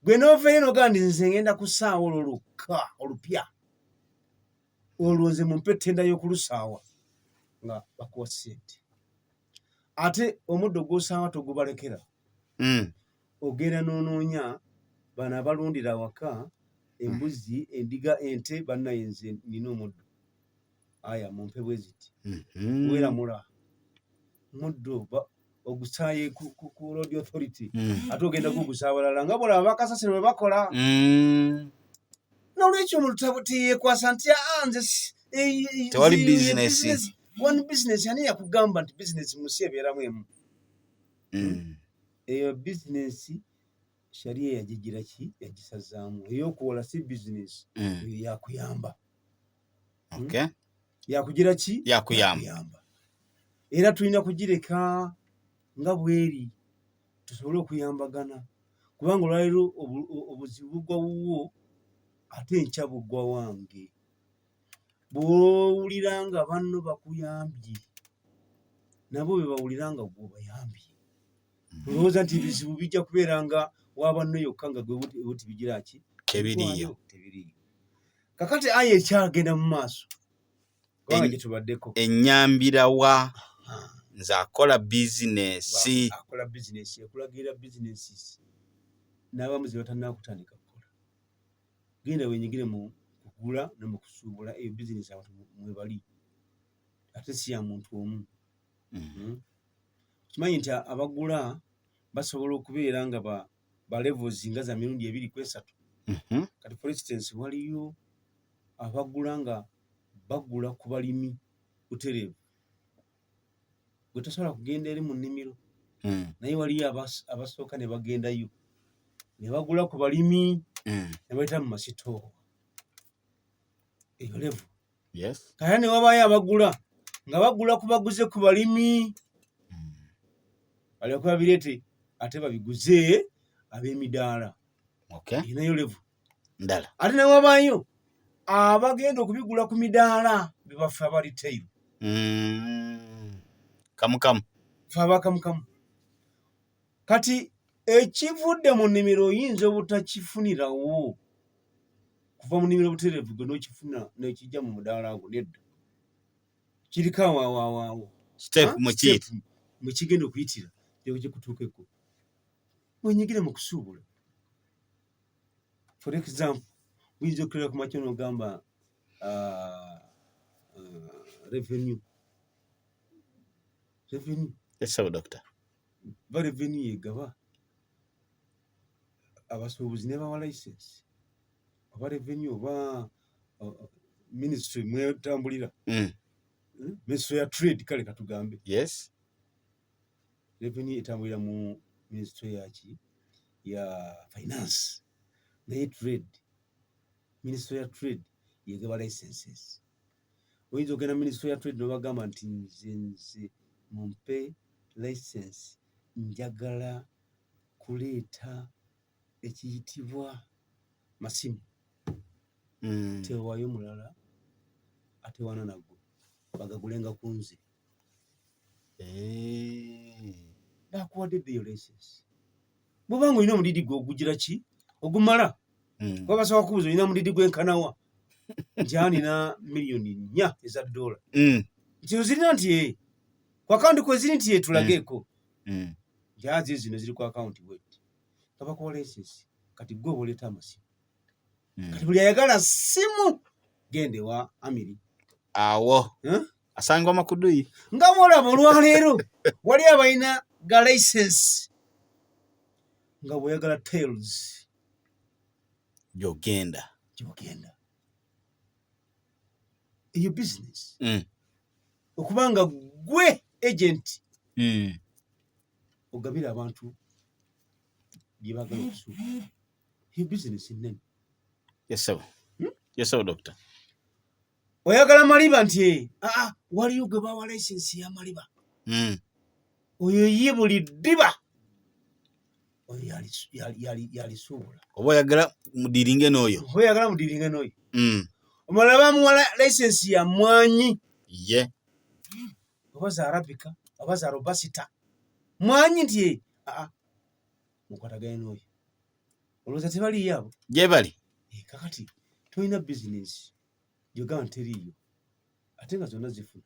gwe n'ovayo n'ogamba nti nze ngenda kusaawa olwo lwokka olupya olwo, nze mumpe ettenda y'okulusaawa, nga bakuwa ssente. Ate omuddo gw'osaawa togubalekera, ogenda n'onoonya bano abalundira awaka embuzi, endiga, ente. Bannaye, nze nina omuddo, aya mumpe bwe ziti. Weeramula muddo ogusaaye ku road authority, ate ogenda gugusa abalala nga bolaba bakasasiro bwe bakola. Nolwekyo omuntu teyeekwasa nti, "Ah, nze Tewali business." One business, ani yakugamba nti business mu nsi ebeeramu emu? Eyo bizinesi sharia yagigira ki? Yagisazaamu. Ey'okuwola si bizinesi. Eyo yakuyamba. Yakugira ki? Yakuyamba. Era tulina kugireka nga bweri tusobole okuyambagana, kubanga olwaleero obuzibu bugwa wuwo, ate enkya bugwa wange. Bw'owulira nga banno bakuyambye, nabo be bawulira nga gwe obayambye. Olowooza nti ebizibu bijja kubeera nga wabanno yokka, nga gwe buti bigira ki? Tebiriiyo. Tebiriiyo. Kakati aya ekyagenda mu maaso, kubanga gye tubaddeko. Ennyambirawa nze akola bizinesi? Akola bizinesi, ekulagirira bizinesi n'abamu ze batannakutandika kukola. Genda wenyigire mu kugula ne mu kusuubula. Eyo bizinesi abantu mwebali, ate si ya muntu omu. Kimanyi nti abagula basobola okubeera nga ba levels nga za mirundi ebiri ku esatu. Kati for instance, waliyo abagula nga bagula ku balimi butereevu. Gwe tosobola kugenda eri mu nnimiro, naye waliyo abasooka ne bagendayo ne bagula ku balimi, ne bayita mu masitoowa. Eyo level. Kale ne wabaayo abagula nga bagula ku baguze ku balimi, balyoke babireete ate babiguze ab'emidaala. Eyo nayo level. Ndala. Ate ne wabaayo abagenda okubigula ku midaala, bebafe aba retail. Kamukamu. Fe abakamukamu. Kati ekivudde mu nnimiro oyinza obutakifunirawo kuva mu nnimiro butereevu, gwe n'okifuna n'ekijja mu mudaala gwo. Nedda, kiriko awaawaawo. Step mukiyita. Mwekigenda okuyitira gikutuukeko. Wenyigire mu kusuubula. For example, oyinza okukeera ku makya n'ogamba, revenue, revenue. Yes, doctor. Ba revenue yegaba abasuubuzi ne bawa license, oba revenue oba ministry mwetambulira, Ministry ya trade, kale katugambe. Revenue etambulira mu ministry yaki? Ya finance. Naye trade, ministry ya trade yegaba licenses. Oyinza ogenda ministry ya trade nobagamba nti, nze mumpe license, njagala kuleeta ekiyitibwa masimu." Tewaayo mulala atewaana naggo, bagagulenga ku nze. Bakuwadde dde eyo license bwobanga olina omudidi gwe ogugira ki ogumala. Kuba basobola kubuuza, olina mudidi gwenkanawa? Nti anina miliyoni 4 eza dola. Nti ozirina? Nti ee. Ku akawunti kweziri? Nti ye, tulageeko. Nti azi zino ziri ku akawunti bweti, nga bakuwa license. Kati gwe oba amasimu. Kati buli ayagala simu, gende wa Amiri. Awo. Huh? Asangwa Makuduyi. Nga bwolaba olwaleero wali abalina ga license, nga bweyagala tiles, gyogenda. Gyogenda. Eyo business, okubanga gwe agent, ogabira abantu bye bagala okusuuka. Eyo business nene. Yes, sir. Yes, sir, doctor. Oyagala maliba nti eh, aa ah, ah, waliyo gwe bawa licensi y'amaliba. Oyo ye buli ddiba oyo yalisuubula. Oba oyagala mudiringe n'oyo, oba oyagala mudiringe n'oyo. Omulala bamuwa licensi ya mwanyi ye oba za arabika oba za robasita mwanyi nti eh, aa ah, mukwatagane n'oyo. Olowooza tebaliiyo abo? Gyebali. Eh, kakati tolina bizinensi gyogamba teriiyo ate nga zonna zifuna.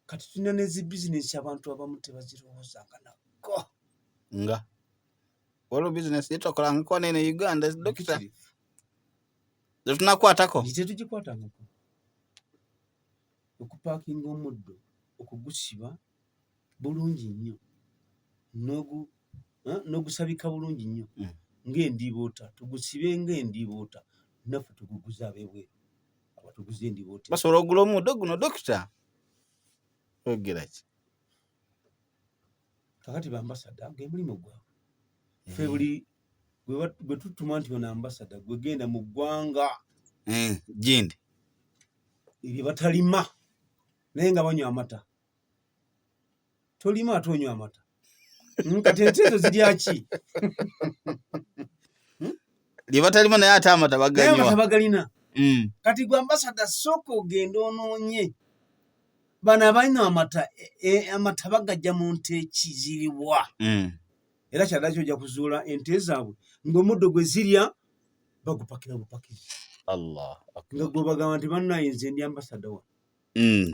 Kati tulina nezi bizinensi abantu abamu tebazirowoozanga nako. Nga waliwo bizinensi gyetwakolangako nene Uganda, dokita, zetunakwatako? Tetugikwatangako. Okupaakinga omuddo, okugusiba bulungi nnyo n'ogusabika bulungi nnyo ng'endiboota, tugusibe ng'endiboota, naffe tuguguze ab'ebweru abatuguza endiboota. Basobola okugula omuddo guno, dokita? Oyogera ki? Kakati bambasada ge mulimu gwabwe. Ffe buli gwe tutuma nti ono ambasada, gwe genda mu ggwanga gindi erye batalima naye nga banywa amata. Tolima ate onywa amata. Kati ente ezo zirya ki? Lye batalima naye ate amata baganywa. Bagalina. Kati gwe ambasada sooka ogende onoonye bano abanywa amata, amata bagajja mu nte ki ziriwa? Era kyaddaki ojja kuzuula ente zaabwe ng'omuddo gwe zirya bagupakira bupakizi. Allah. Nga gwe bagamba nti bannaye nze ndi ambasada wa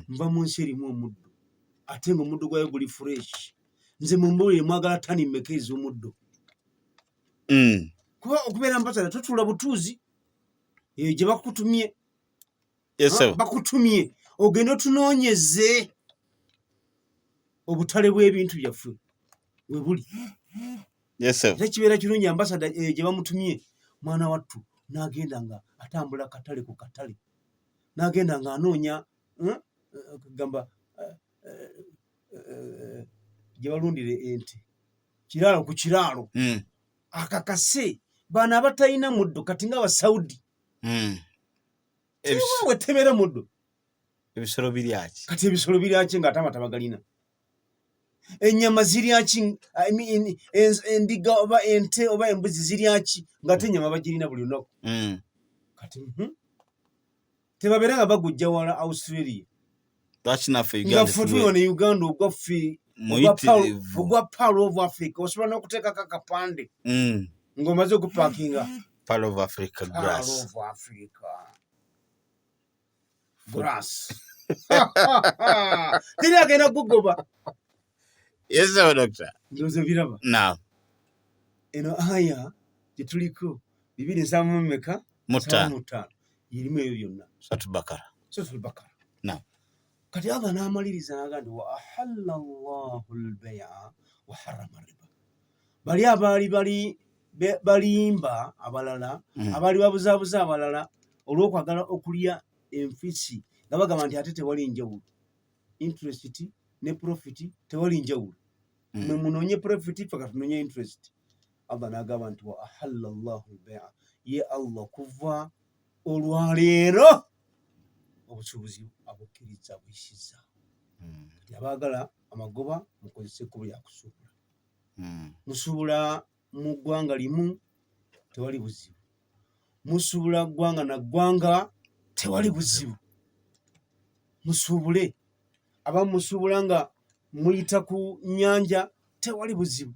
nva mu nsi erimu omuddo ate ng'omuddo gwayo guli fresh, nze mumbuulire mwagala tani mmeka ez'omuddo? Kuba okubeera ambasada totuula butuuzi eyo gye bakutumye. Bakutumye ogende otunoonyeze obutale bw'ebintu byaffe we buli. Era kibeera kirungi ambasada eyo gye bamutumye, mwana wattu n'agenda nga atambula katale ku katale, n'agenda ng'anoonya gamba gye balundira ente, kiraalo ku kiraalo, akakase bano abatalina muddo. Kati nga Abasaudi ewaabwe tebera muddo. Ebisolo biryaki? Kati ebisolo biryaki ng'ate amata bagalina? Ennyama ziryaki? Endiga oba ente oba embuzi ziryaki ng'ate ennyama bagirina buli lunaku? Kati tebabeera nga bagujja wala Australia. Lwaki naffe nga ffe tuli wano e Uganda ogwaffe ogwa Pearl of Africa, osobola n'okuteekako akapande ng'omaze okupaakinga. Pearl of Africa grass. Pearl of Africa grass, teri agenda kugoba. Yes sir, doctor. Ndowooza biraba. Naam. Eno aya gyetuliko 275? Mu ttaano. Mu ttaano, erimu ebyo byonna. Suratul Bakara. Suratul Bakara. Naam. Kati Allah n'amaliriza n'agamba nti wa ahalla llahu lbeia wa harama riba. Bali abaali bali balimba abalala, abaali babuzaabuza abalala olw'okwagala okulya enfisi, nga bagamba nti ate tewali njawulo, interest ne profit tewali njawulo, mwe munoonye profit, ffe katunoonye interest. Allah n'agamba nti wa ahalla llahu lbeia, ye Allah kuva olwaleero obusuubuzi abukkiriza, buyisiza. Kati abaagala amagoba mukozese ekkubo lya kusuubula. Musuubula mu ggwanga limu, tewali buzibu. Musuubula ggwanga na ggwanga, tewali buzibu. Musuubule. Abamu musuubula nga muyita ku nnyanja, tewali buzibu.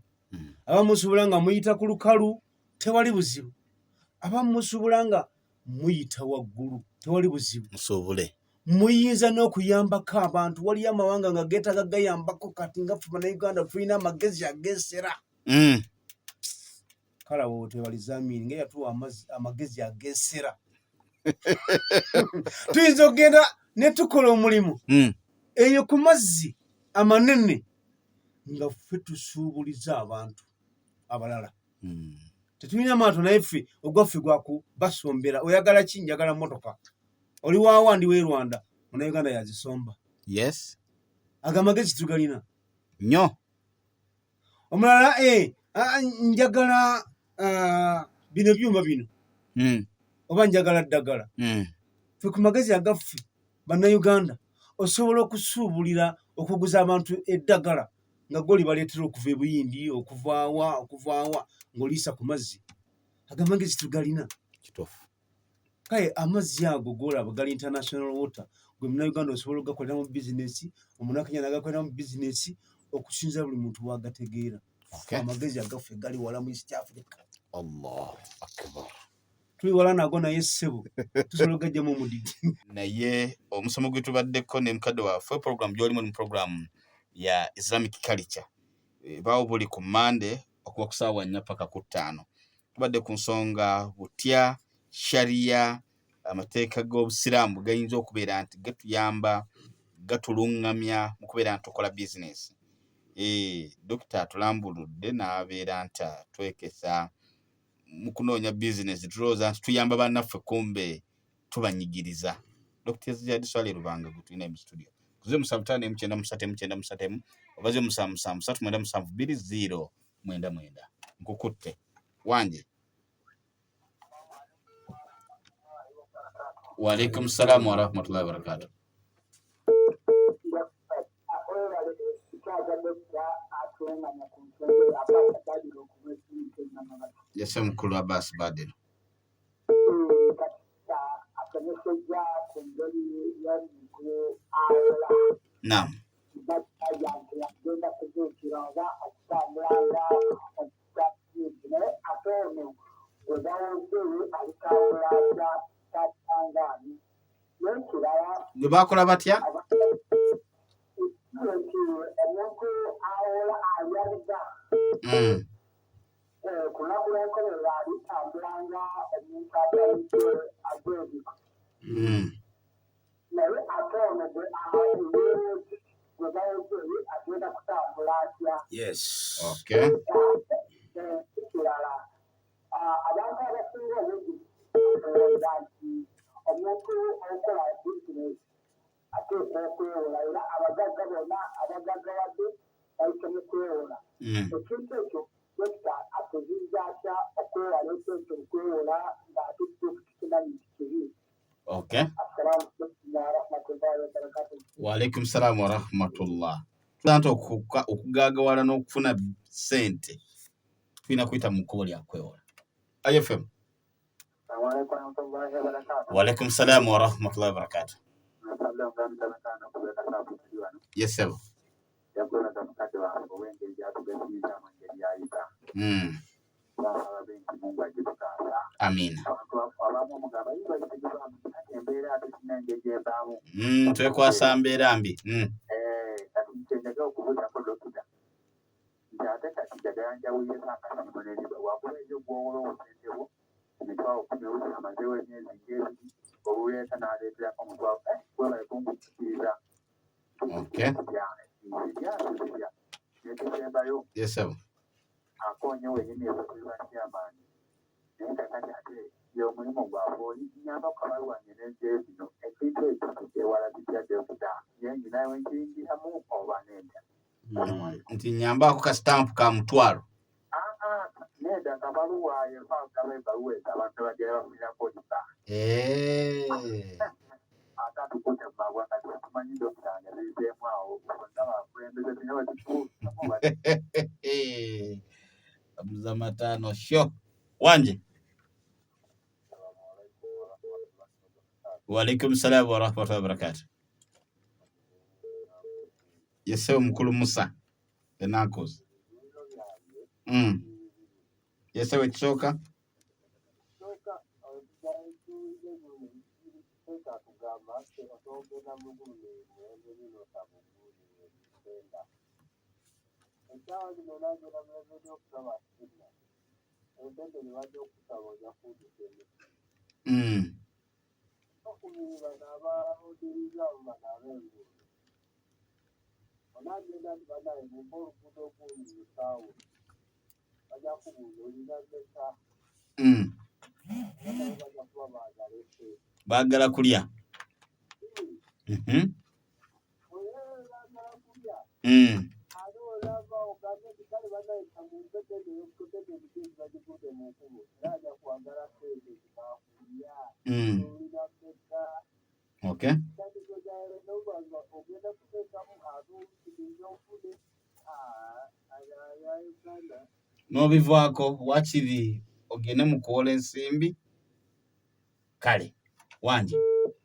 Abamu musuubula nga muyita ku lukalu, tewali buzibu. Abamu musuubula nga muyita waggulu, tewali buzibu. Musuubule. Muyinza n'okuyambako abantu. Waliyo amawanga nga geetaaga gayambako. Kati nga ffe Bannayuganda tulina amagezi ageesera. Kale awo twebaliza Amini nga yatuwa amagezi ageesera. Tuyinza okugenda ne tukola omulimu eyo ku mazzi amanene nga ffe tusuubuliza abantu abalala. Tetulina maato, naye ffe ogwaffe gwakubasombera. Oyagala ki? Njagala motoka. Oli waawa? Ndi w'e Rwanda. Munauganda yazisomba. Ago amagezi tugalina. Nnyo. Omulala, njagala bino byuma bino, oba njagala ddagala. Ffe ku magezi agaffe Bannayuganda osobola okusuubulira okuguza abantu eddagala nga gwe olibaleetera okuva e Buyindi, okuva wa, okuva wa, ng'oliisa ku mazzi. Ago amagezi tugalina. Kituufu. Kale amazzi ago g'olaba gali international water, gwe Munnayuganda osobola okugakoleramu bizinesi, Omunnakenya n'agakoleramu bizinesi, okusinziira buli muntu bw'agategeera. Okay. Amagezi agaffe gali wala mu East Africa. Allahu Akbar. Tuli wala nago naye ssebo tusobola okugajjamu omudidi. Naye omusomo gwe tubaddeko ne mukadde waffe, program gy'olimu ni program ya Islamic culture, ebaawo buli ku Monday okuva ku ssaawa 4 paka ku 5. Tubadde ku nsonga butya sharia, amateeka g'Obusiraamu gayinza okubeera nti gatuyamba, gatulungamya mu kubeera nti tukola bizinesi. Dokita atulambuludde n'abeera nti atwekesa mu kunoonya bizinesi, tulowooza nti tuyamba bannaffe, kumbe tubanyigiriza. Dokita Ziyad Swaleh Lubanga gwe tulina mu studio. Ku 075 9 3 9 3 oba 077 3 97 2 0 99. Nkukutte wanje. Wa alaikum salaam wa rahmatullahi wa barakatuh. Yese mukulu Abbas Badil. Naam. Gwe bakola batya? Yes. Okay. Abantu abasinga obungi balowooza nti omuntu okola bizinesi ateekwa okwewola, era abagagga bonna abagaggawadde bayise mu kwewola. Ekintu ekyo dokita atuziyiza atya okwewala ekyo okwewola ng'ate kituufu tukimanyi nti kibi? Okay. Assalamu alaikum warahmatullahi wabarakatuh. Wa alaikum salam wa rahmatullah. Tulanta okugagawala n'okufuna ssente tulina kuyita mu kkubo lya kwewola. IFM. Wa alaikum salam wa rahmatullahi wa barakatuh. Yes, sir. Amina. Twekwasa mbeera mbi. Okay. Yes, sir. Akonye wenyini ebwekulwa chairman naye kakati ate y'omulimu gwabwe oli nyamba kabalwanye n'enje bino ekintu ekyo tukyewala tutya dokita ye nyina wenkiyingiramu oba nedda? Nti nyambaako ka stamp ka mutwalo. Nedda, kabaluwa yefaagaba ebbaluwa ezo abantu bagera bafunirako liba. Ate atukute mu mabwa kati tumanyi dokita nga bizeemu awo bonna bakulembeze tulina bwe tutuusamu. Mzamatano sho wanje. Wa alaikum salam wa rahmatullahi wa barakatuh. Yese mukulu Musa the Knuckles. Yese wekisooka. Baagala kulya. Okay. N'obivaako wakiri ogende mu kuwola ensimbi. Kale wangi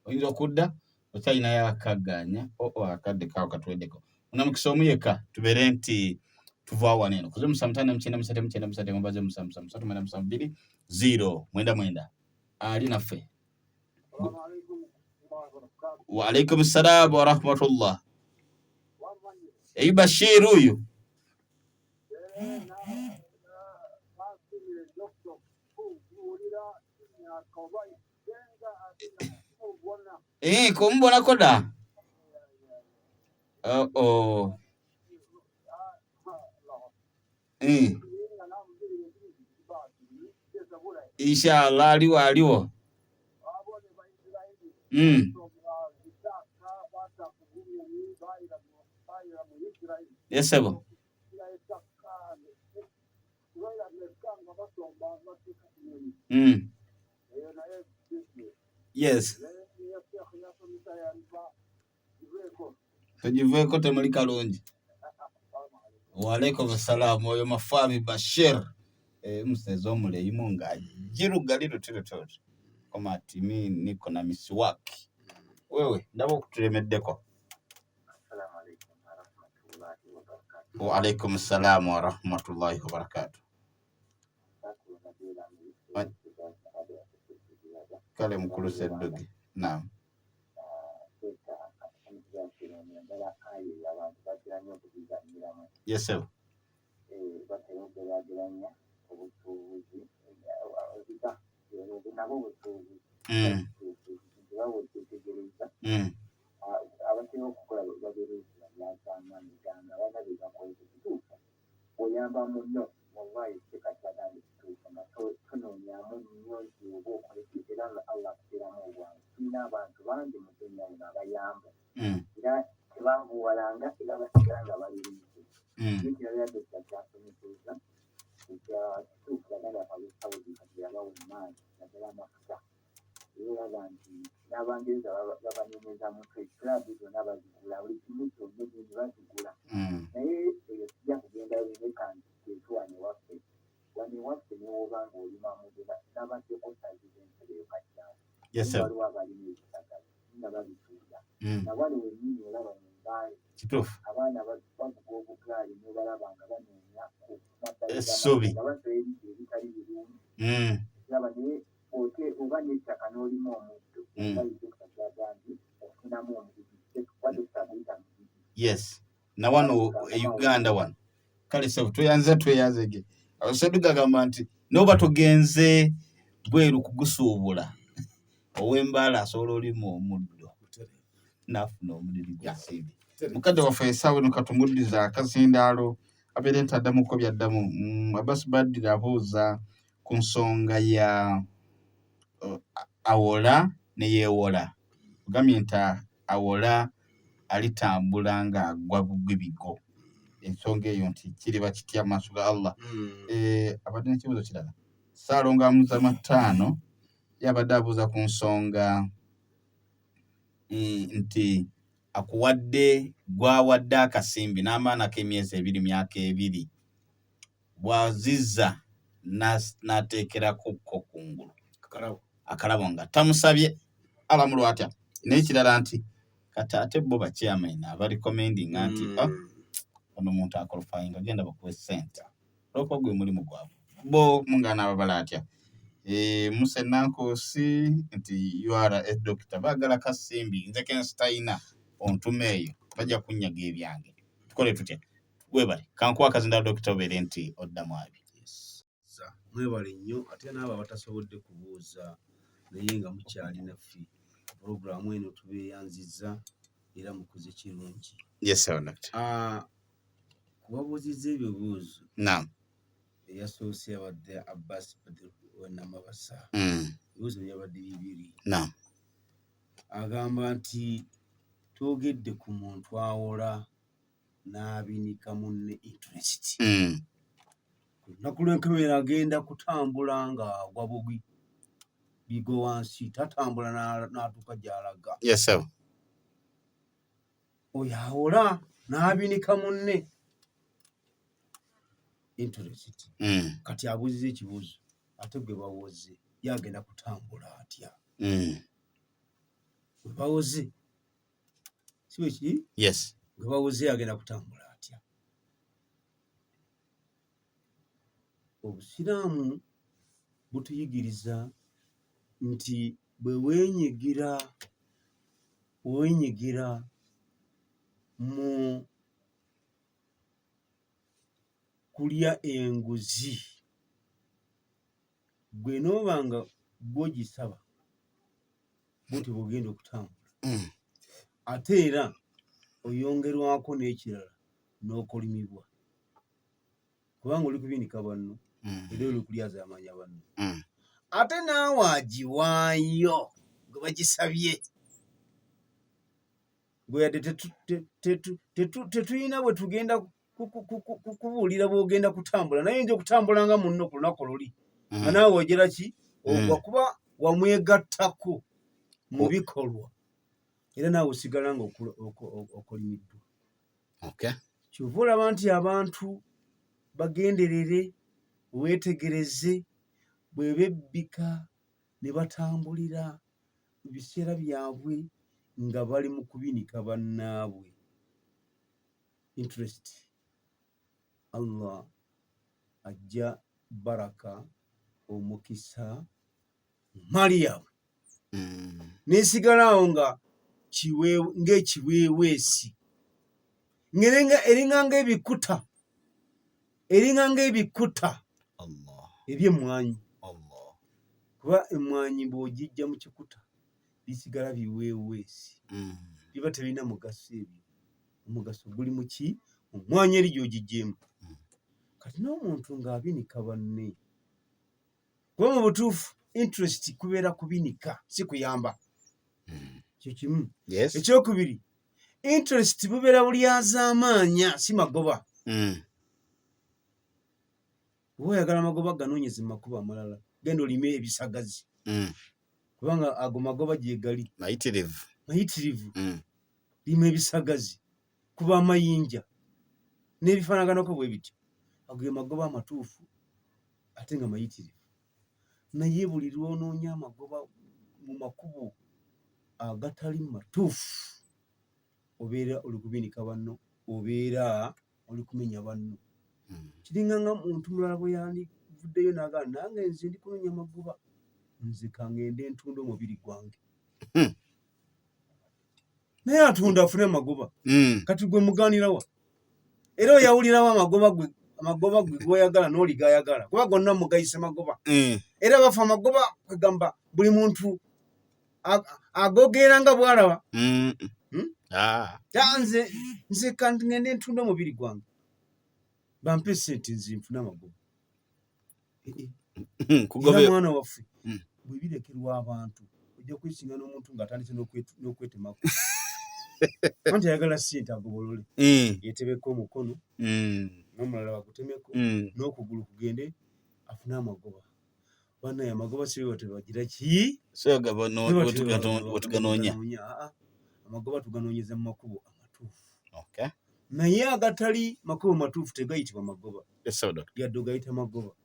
oyinza okudda okyalinayo akaggaanya oo akadde kaawo katuweddeko onamukisa omu yekka tubeere nti tuva wano eno kuze musanvu ttaano mukyenda musatu mukyenda musatu mubaze musanvu musanvu musatu mwenda musanvu bbiri ziro mwenda mwenda ali naffe. Waalaikum salaam warahmatullah. Eyi Bashir uyu kumbonako da. Oh, oh. Inshallah aliwo aliwo. Yes, sebo. Yes. Tugiveeko temuli kalungi. Waalaikum salaam. Oyo Mafabi Bashir museza omuleyimu nga jirugali lutirutoti koma ati mi niko na misiwaki wewe ndaba okutulemeddeko. Waalaikum salaam warahmatullahi wabarakatu. Kale mukulu Sedduge. Naam. Yes sir. Abatera okukola babeera byakyamanyiganga abalina bye bakoze kituufu oyamba munno wallahi sekakyagambye kituufu nga tonoonyamu nnyo nti oba okoleki era nga Allah akuteeramu obwangu. Tulina abantu bangi mu dunya muno abayamba era tebavuwalanga era basigala nga bali ringi. Ekirala Dokita kyasomesezza ekya kituufu baganda baffe ab'e Saudi kati yabawa emaanyi naddala amafuta era olaba nti n'Abangereza babanyenyeza mutwe club zonna bazigula buli kimu kyonna ennyonyi bazigula naye eyo sijja kugendayo leka nteeke wano ewaffe wano ewaffe ne w'oba ng'olima muddo nabaddeko sayizi z'ensolo eyo Kajjansi waliwo abalima ebisagala nga babitunda na wano wennyini olaba mu Mbale abaana bavuga obugaali n'obalaba nga banoonya ku mabbali g'amazzi nga basaba ebidde ebitali birungi olaba naye ote oba n'ettaka n'olima omuddo wallahi Dokita kyagambye ofunamu omudidi kuba Dokita aguyita mudidi. Yes, na wano e Uganda wano kale sebo tweyanze tweyanzege. Seduga agamba nti noba togenze bweru kugusuubula ow'embaala asobola olima omuddo n'afuna omudidi gw'ensimbi. Mukadde waffe essaawa eno katumuddiza akazindaalo abeere nti addamuko byaddamu. Abbas Baddir abuuza ku nsonga ya awola ne yeewola. Ogambye nti awola alitambula ng'agwa bugwi bigo. Ensonga eyo nti kiriba kitya mu maaso ga Allah. Abadde n'ekibuuzo kirala. Ssaalongo Amuza Mataano yabadde abuuza ku nsonga nti akuwadde gwawadde akasimbi n'amaana k'emyezi ebiri myaka ebiri bw'azizza n'ateekerako ko kungulu akalabo nga tamusabye alamulwa atya. N'ekirala nti kati ate bo ba chairman abarecommendinga nti ono omuntu akolofayinga genda bakuwe ssente olwokuba gwe mulimu gwabwe bo mungaana ababala atya. Musa Nankosi nti you are a doctor baagala kasimbi nze kensitayina ontuma eyo bajja kunnyaga ebyange tukole tutya. Webale kankuwa akazinda dokita obeere nti oddamu abyo. Mwebale nnyo ate n'abo abatasobodde kubuuza naye nga mukyali naffe pulogulaamu eno tubeeyanzizza era mukoze kirungi. Yes sir, doctor. Kubabuuzizza ebibuuzo. Naam. Eyasoose yabadde Abbas Badru Namabasa. Ebibuuzo byabadde bibiri. Naam. Agamba nti twogedde ku muntu awola n'abinika munne interest. Ku lunaku lw'enkomerero agenda kutambula ng'agwa bugwi. Bigwa wansi, tatambula n'atuuka gy'alaga. Yes, sir. Oyo awola n'abinika munne interest. Kati abuuziza ekibuuzo, ate gwe bawoze ye agenda kutambula atya? Gwe bawoze, si bwe kiri? Yes. Gwe bawoze agenda kutambula atya? Obusiraamu butuyigiriza nti bwe weenyigira mu kulya enguzi, gwe n'oba nga gw'ogisaba bw'otyo bw'ogenda okutambula. Ate era oyongerwako n'ekirala n'okolimibwa, kubanga oli kubinika banno era oli kulyazaamaanya banno. Ate naawe agiwaayo gwe bagisabye, gwe yadde tetulina bwe tugenda kubuulira bw'ogenda kutambula, naye oyinza okutambula nga munno ku lunaku luli nga naawe ogira ki ogwa, kuba wamwegattako mu bikolwa, era naawe osigala nga okolimiddwa. Kyova olaba nti abantu bagenderere, weetegereze bwe bebbika ne batambulira mu biseera byabwe nga bali mu kubinika bannaabwe interest. Allah ajja baraka, omukisa mu maali yaabwe n'esigala awo nga ng'ekiweeweesi, eringa ng'ebikuta, eringa ng'ebikuta eby'emmwanyi, kuba emmwanyi bw'ogijja mu kikuta bisigala biweeweesi, biba tebirina mugaso. Ebyo omugaso guli mu ki? Mu mmwanyi eri gy'ogiggyemu. Kati n'omuntu ng'abinika banne, kuba mu butuufu interest kubeera kubinika, si kuyamba. Kyo kimu. Ekyokubiri, interest bubeera bulyazaamaanya, si magoba. Oba oyagala amagoba, ganoonyeze mu makubo amalala, genda olime ebisagazi, kubanga ago magoba gye gali. Mayitirivu. Mayitirivu. Lima ebisagazi, kuba amayinja n'ebifaanaganako bwe bityo, ago ge magoba amatuufu ate nga mayitirivu. Naye buli lw'onoonya amagoba mu makubo agatali matuufu, obeera oli kubinika banno, obeera oli kumenya banno. Kiringa nga muntu mulala bwe yandivuddeyo n'agamba, nange nze ndi kunoonya magoba, nze kangende ntunda omubiri gwange. Naye atunda afune amagoba. Kati gwe muganirawa? Era oyawulirawo amagoba gwe, amagoba gwe g'oyagala n'oli g'ayagala, kuba gonna mugayise magoba. Era bafa amagoba, kwegamba buli muntu agogeera nga bw'alaba. Ah. Nze kandi ngende ntunda omubiri gwange, bampe sente nze nfune amagoba. Era mwana waffe, bwe birekerwa abantu, ojja kwesinga n'omuntu ng'atandise n'okwetemako, anti ayagala ssente agobolole, yeetebeko omukono n'omulala bagutemeko n'okugulu kugende afune amagoba. Bannaye, amagoba si bwe tebagira ki? Wetuganoonya. Amagoba tuganoonyeza mu makubo amatuufu, naye agatali makubo matuufu tegayitibwa magoba, yadde ogayita magoba.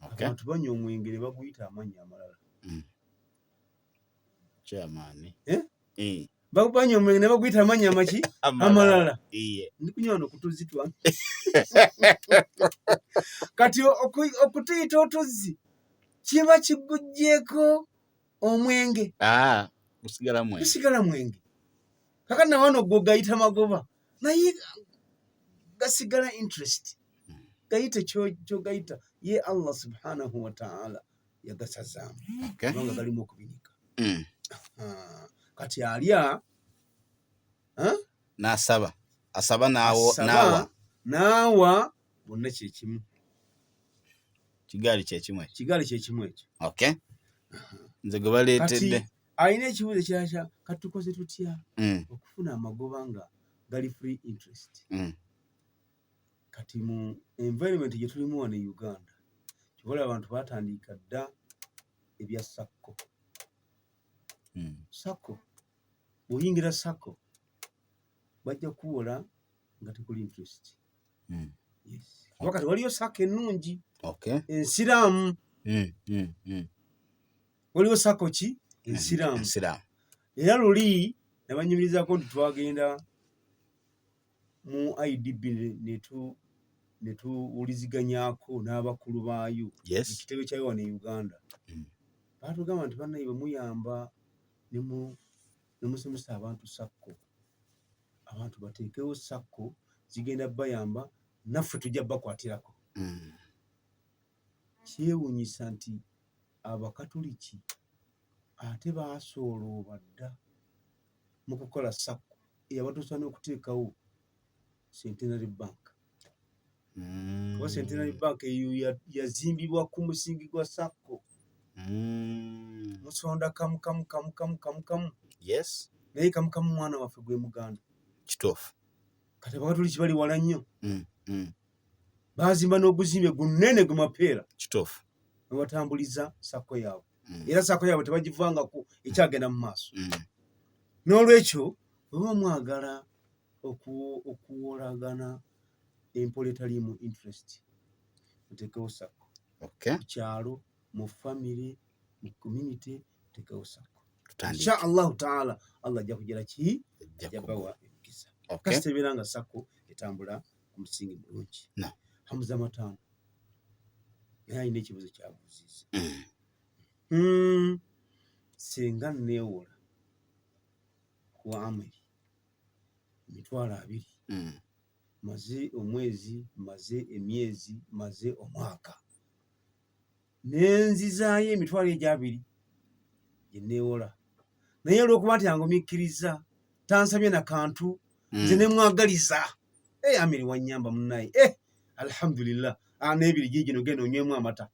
Abantu banywa omwenge ne baguyita amannya amalala. Chairman. Eh? Banywa omwenge ne baguyita amannya amaki? Amalala. Ndi kunywa wano ku tuzzi twange. Kati okutuyita otuzzi kiba kiguggyeko omwenge. Ah, gusigala mwenge. Gusigala mwenge. Kakati na wano gwo gayita magoba, naye gasigala interest. Gayite kyogayita, ye Allah subhanahu wa ta'ala yagasazaamu kubanga galimu okubinika. Kati alya n'asaba, asaba naawa, naawa bonna kyekimu. Kigaali kyekimu ekyo. Kigaali kyekimu ekyo. Okay, nze gwe baleetedde. Alina ekibuuzo ekirala kya kati tukoze tutya okufuna amagoba nga gali free interest? Kati mu environment gye tulimu wano e Uganda, kibola abantu batandika dda. Ebya SACCO. SACCO, bw'oyingira SACCO bajja kukuwola nga tekuli interest. Yes. Kuba kati waliyo SACCO ennungi ensiraamu. Waliwo SACCO ki ensiraamu. Ensiraamu. Era luli nabanyumirizako nti twagenda mu IDB ne tuwuliziganyako n'abakulu baayo mu kitebe kyayo wano e Uganda. Baatugamba nti bannaye bwe muyamba ne musomesa abantu SACCO, abantu bateekewo SACCO zigenda bayamba, naffe tujja bakwatirako. Kyewuunyisa nti Abakatuliki ate baasoolooba dda mu kukola SACCO eyabatuusa n'okuteekawo Centenary Bank. Kuba Centenary Bank eyo yazimbibwa ku musingi gwa SACCO. Musonda kamu kamu kamu kamu kamu kamu. Naye kamu kamu mwana waffe gwe Muganda. Kituufu. Kati Abakatuliki bali wala nnyo. Baazimba n'oguzimbe gunene gwe mapeera. Kituufu. Ne batambuliza SACCO yaabwe. Era SACCO yaabwe tebagivangako, ekyagenda mu maaso. N'olwekyo bwe muba mwagala okuwolagana empola etaliimu interest, muteekewo SACCO. Mu kyalo, mu family, mu community, muteekewo SACCO. Tutandike. Insha Allahu taala Allah ajja kugira ki? Ajja kubawa emikisa. Kasita ebeera nga SACCO etambula ku musingi mulungi. No. Hamuza Mataano naye alina ekibuuzo kyabuuzizza. Singa neewola ku Amiri 20,000, maze omwezi, maze emyezi, maze omwaka, nenzizaayo 20,000 gye neewola, naye olw'okuba nti angumiikiriza tansabye na kantu, nze ne mwagaliza, Amiri wannyamba munnaye, alhamdulillah, n'ebiri giigino genda onywemu amata.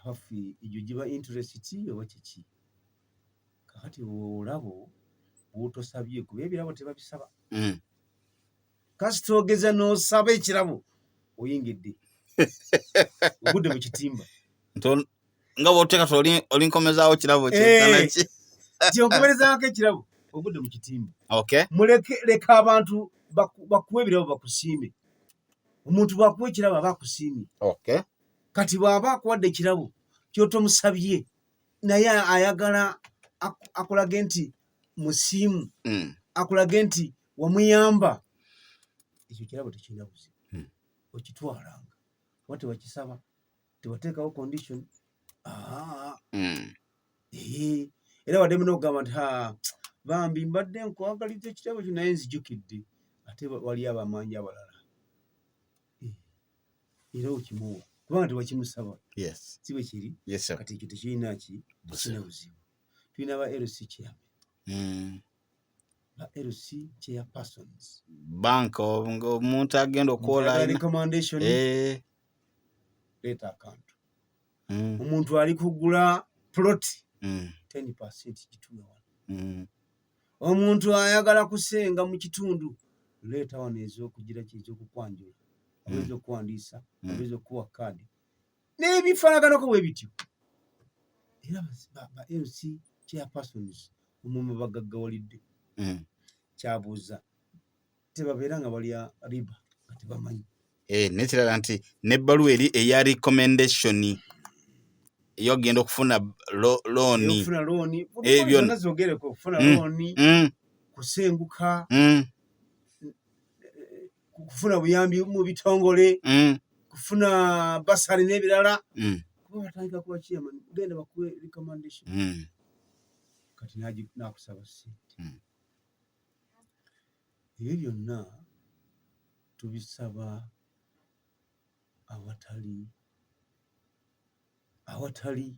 Abaffe egyo giba interest oba kiki? Kakati olabo bw'otosabye, kuba ebirabo tebabisaba. Kasita ogeza n'osaba ekirabo oyingidde ogudde mu kitimba. Nga bw'oteeka ti olinkomezaawo kirabo kyenkana ki? Nti onkomerezaako ekirabo ogudde mu kitimba. Okay. Muleke, leka abantu bakuwe ebirabo bakusiime. Omuntu bw'akuwa ekirabo aba akusiimye. Kati bw'aba akuwadde ekirabo ky'otomusabye, naye ayagala akulage nti musiimu, akulage nti wamuyamba, ekyo kirabo tekirina buzibu. Okitwalanga oba tewakisaba, tewateekawo condition. Era wadde mulina okugamba nti ha, bambi mbadde nkwagaliza ekirabo kino naye nzijukidde ate waliyo abamanyi abalala. Era okimuwa kubanga tewakimusaba. Si bwe kiri? Yes, sir. Kati ekyo tekirina ki? Buzibu. Tekirina buzibu. Tulina ba LC chairman. Ba LC chairpersons. Bank ng'omuntu agenda okwola Ayagala alina recommendation, leeta akantu. Omuntu ali kugula plot, 10% gituwe wano. Omuntu ayagala kusenga mu kitundu, leeta wano ez'okugira ki, ez'okukwanjula, oba ez'okuwandiisa, oba ez'okuwa kaadi n'ebifaanaganako bwe bityo. Era ba LC chairpersons omumu bagaggawalidde. Kyabuuza tebabeera nga balya riba nga tebamanyi. N'ekirala nti n'ebbaluwa eri eya recommendation ey'okugenda okufuna looni. Okufuna looni. Byonna. Byonna zogereko, okufuna looni, kusenguka, kufuna buyambi mu bitongole, kufuna basari n'ebirala. Kuba batandika kuba chairman, genda bakuwe recommendation. Kati n'akusaba ssente. Ebyo byonna tubisaba awatali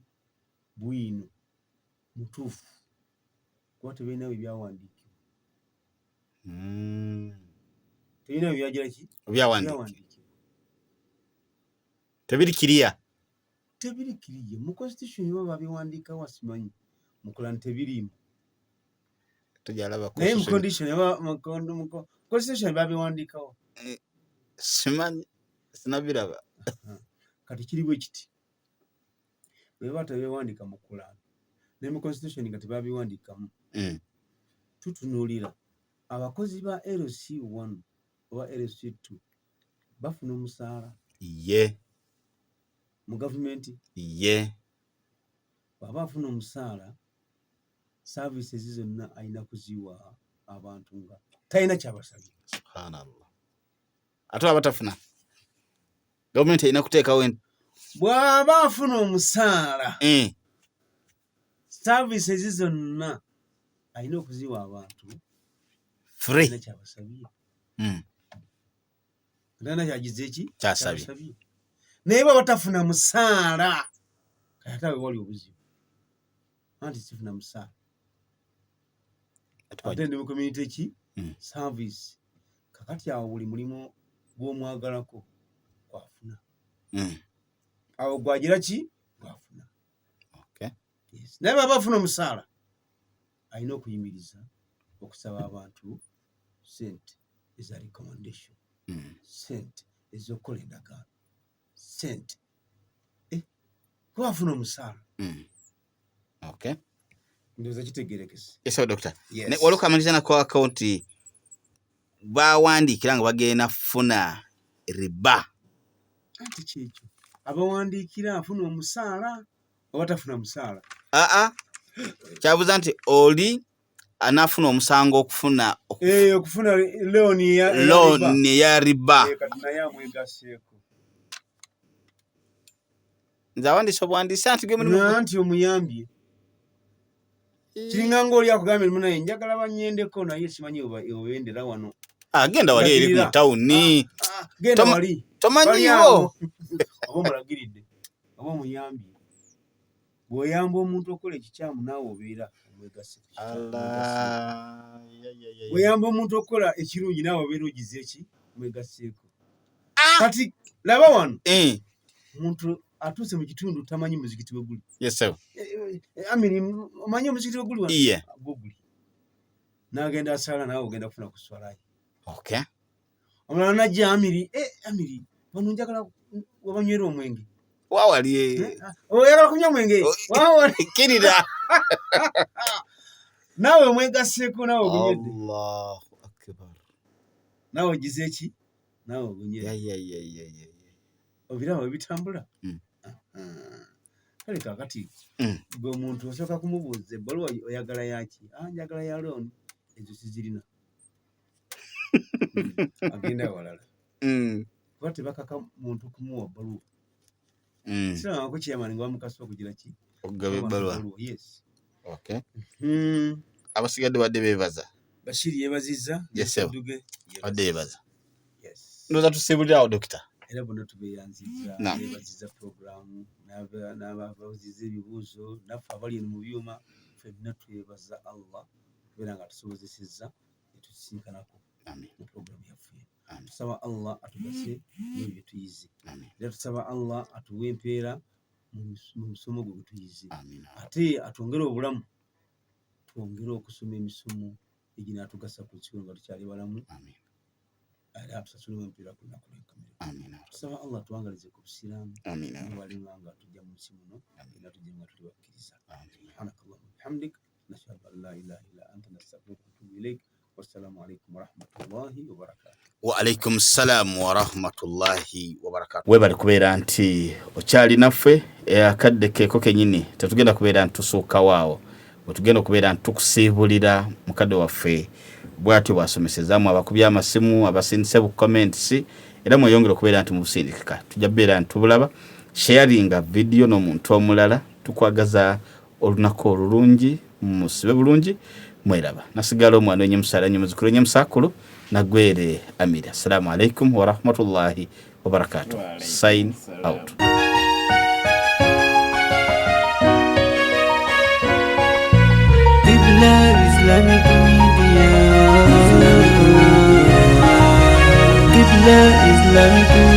bwino mutuufu, kuba tebirina bwe byawandiikibwa. Tebirina bwe byagira ki? Byawandiikibwa. Byawandiikibwa. Tebiri kiriya. Tebiri kiriya. Mu constitution baba babiwandiikawo simanyi. Mu Quran tebiriimu. Tujalaba Naye mu constitution. condition eba, mu constitution babiwandiikawo. Simanyi, sinabiraba. Kati kiri bwe kiti. Bwe baba tebewandiika mu Kulaani ne mu constitution nga tebabiwandiikamu, tutunuulira abakozi ba LC1 oba LC2 bafuna omusaala mu gavumenti. Bw'aba afuna omusaala, services zonna alina kuziwa abantu nga talina kyabasabye. Subhanallah. Ate aba tafuna, gavumenti erina kuteekawo Bw'aba afuna omusaala, services zonna alina okuziwa abantu free, talina kyabasabye. Talina kyagize eki Kyasabye. Kyabasabye. Naye bw'aba tafuna musaala, kati ate awe wali obuzibu, anti sifuna musaala, ate ndi mu community ki service. Kakati awo buli mulimu gw'omwagalako gwafuna, awo gwagira ki gwafuna. Yes. Naye bw'aba afuna omusaala, alina okuyimiriza okusaba abantu sente eza recommendation, sente ez'okukola endagaano, sente kuba afuna omusaala. Ndowooza kitegerekese. Yes, doctor. Yes. Ne waliwo kamaliriza nako akawunti bawandiikira nga bagenda kufuna riba. Anti kyekyo, abawandiikira afuna omusaala oba tafuna musaala? Aa, kyabuuza nti oli anaafuna omusango okufuna Okufuna loan ya loan eya riba. Kati naye amwegaseeko. Nze awandiisa obuwandiisi anti gwe mulimu. Nanti omuyambye, kiringa ngaoli akugambye, munaye njagala banyendeko, naye simanyi obendera wano. Agenda wali eri mu Ndagirira. tawuni. Ah, genda wali. Tomanyiiwo. Bali awo. Oba omulagiridde oba omuyambye. Bw'oyamba omuntu okukola ekikyamu, naawe obeera omwegasse ku kikyamu. Allah. Ya, ya, ya, ya. Bw'oyamba omuntu okukola ekirungi, naawe obeera ogize eki omwegasseeko. Kati laba wano, omuntu atuuse mu kitundu tamanyi muzikiti we guli. Yes, sir. Amiri, omanyi omuzikiti we guli wano? Gwo guli. N'agenda asaala, naawe ogenda kufuna ku swalayi. Omulala najja, Amiri, Amiri, wano njagala webanywera omwenge. Wawali. Oyagala kunywa mwenge? Oh, Wawali. Kkirira. Naawe omwegasseeko, naawe ogunywedde. Allahu akbar. Naawe ogize eki, naawe ogunywedde. Ya, ya, ya, ya, ya, ya. Obiraba bwe bitambula? Mm. Kale kakati gwe omuntu osooka kumubuuza, ebbaluwa oyagala yaki? Ah, njagala ya loan. Ezo sizirina. Agenda awalala, kuba tebakaka muntu kumuwa bbaluwa. Sirabangako chairman nga bamukasa okugira ki? Okugaba ebbaluwa. Yes. Abasigadde badde beebaza. Bashiri yeebazizza. Yes, sir. Duge. Badde yeebaza. Yes. Ndowooza tusiibulire awo, dokita. Era bonna tubeeyanzizza. Naam. Yeebazizza puroguramu n'ababuuzizza ebibuuzo, naffe abali eno mu byuma ffenna twebaza Allah okubeera nga atusobozesezza netusisinkanako Amin. mu puroguramu yaffe eno. Amin. Tusaba Allah atugase n'ebyo bye tuyize. Amin. Era tusaba Allah atuwe empeera mu musomo gwe gwe tuyize, Amin. ate atwongere obulamu twongere okusoma emisomo eginaatugasa ku nsi nga tukyali balamu, Amin. era atusasulemu empeera ku lunaku lw'enkomerero. Amin. Tusaba Allah atuwangalize ku busiraamu Amin. niwalinga nga tujja mu nsi muno era tujje nga tuli bakkiriza. Amin. Subhanaka allahumma bihamdik, nashhadu an la ilaha illa anta, nastaghfiruka wa natubu ilaik. Wassalamu alaikum warahmatullahi wabarakatuh. Wa alaikum salam wa rahmatullahi wa barakatuh. Webale kubeera nti okyali naffe akadde keeko kenyini, tetugenda kubeera nti tusuukawo awo wetugenda okubeera nti tukusiibulira. Mukadde waffe bw'atyo bw'asomesezaamu abakubi amasimu abasindise bu comments, era mweyongere okubeera nti mubusindikika, tujja kubeera nti tubulaba. Sharinga video n'omuntu omulala. Tukwagaza olunaku olulungi, musibe bulungi, mweraba. Nasigala omwana wenye musala nye muzukulu wenye musakulu nagwere Amiri. Assalamu alaikum warahmatullahi wabarakatuh. Sign out. Qibla Islamic Media. Qibla Islamic.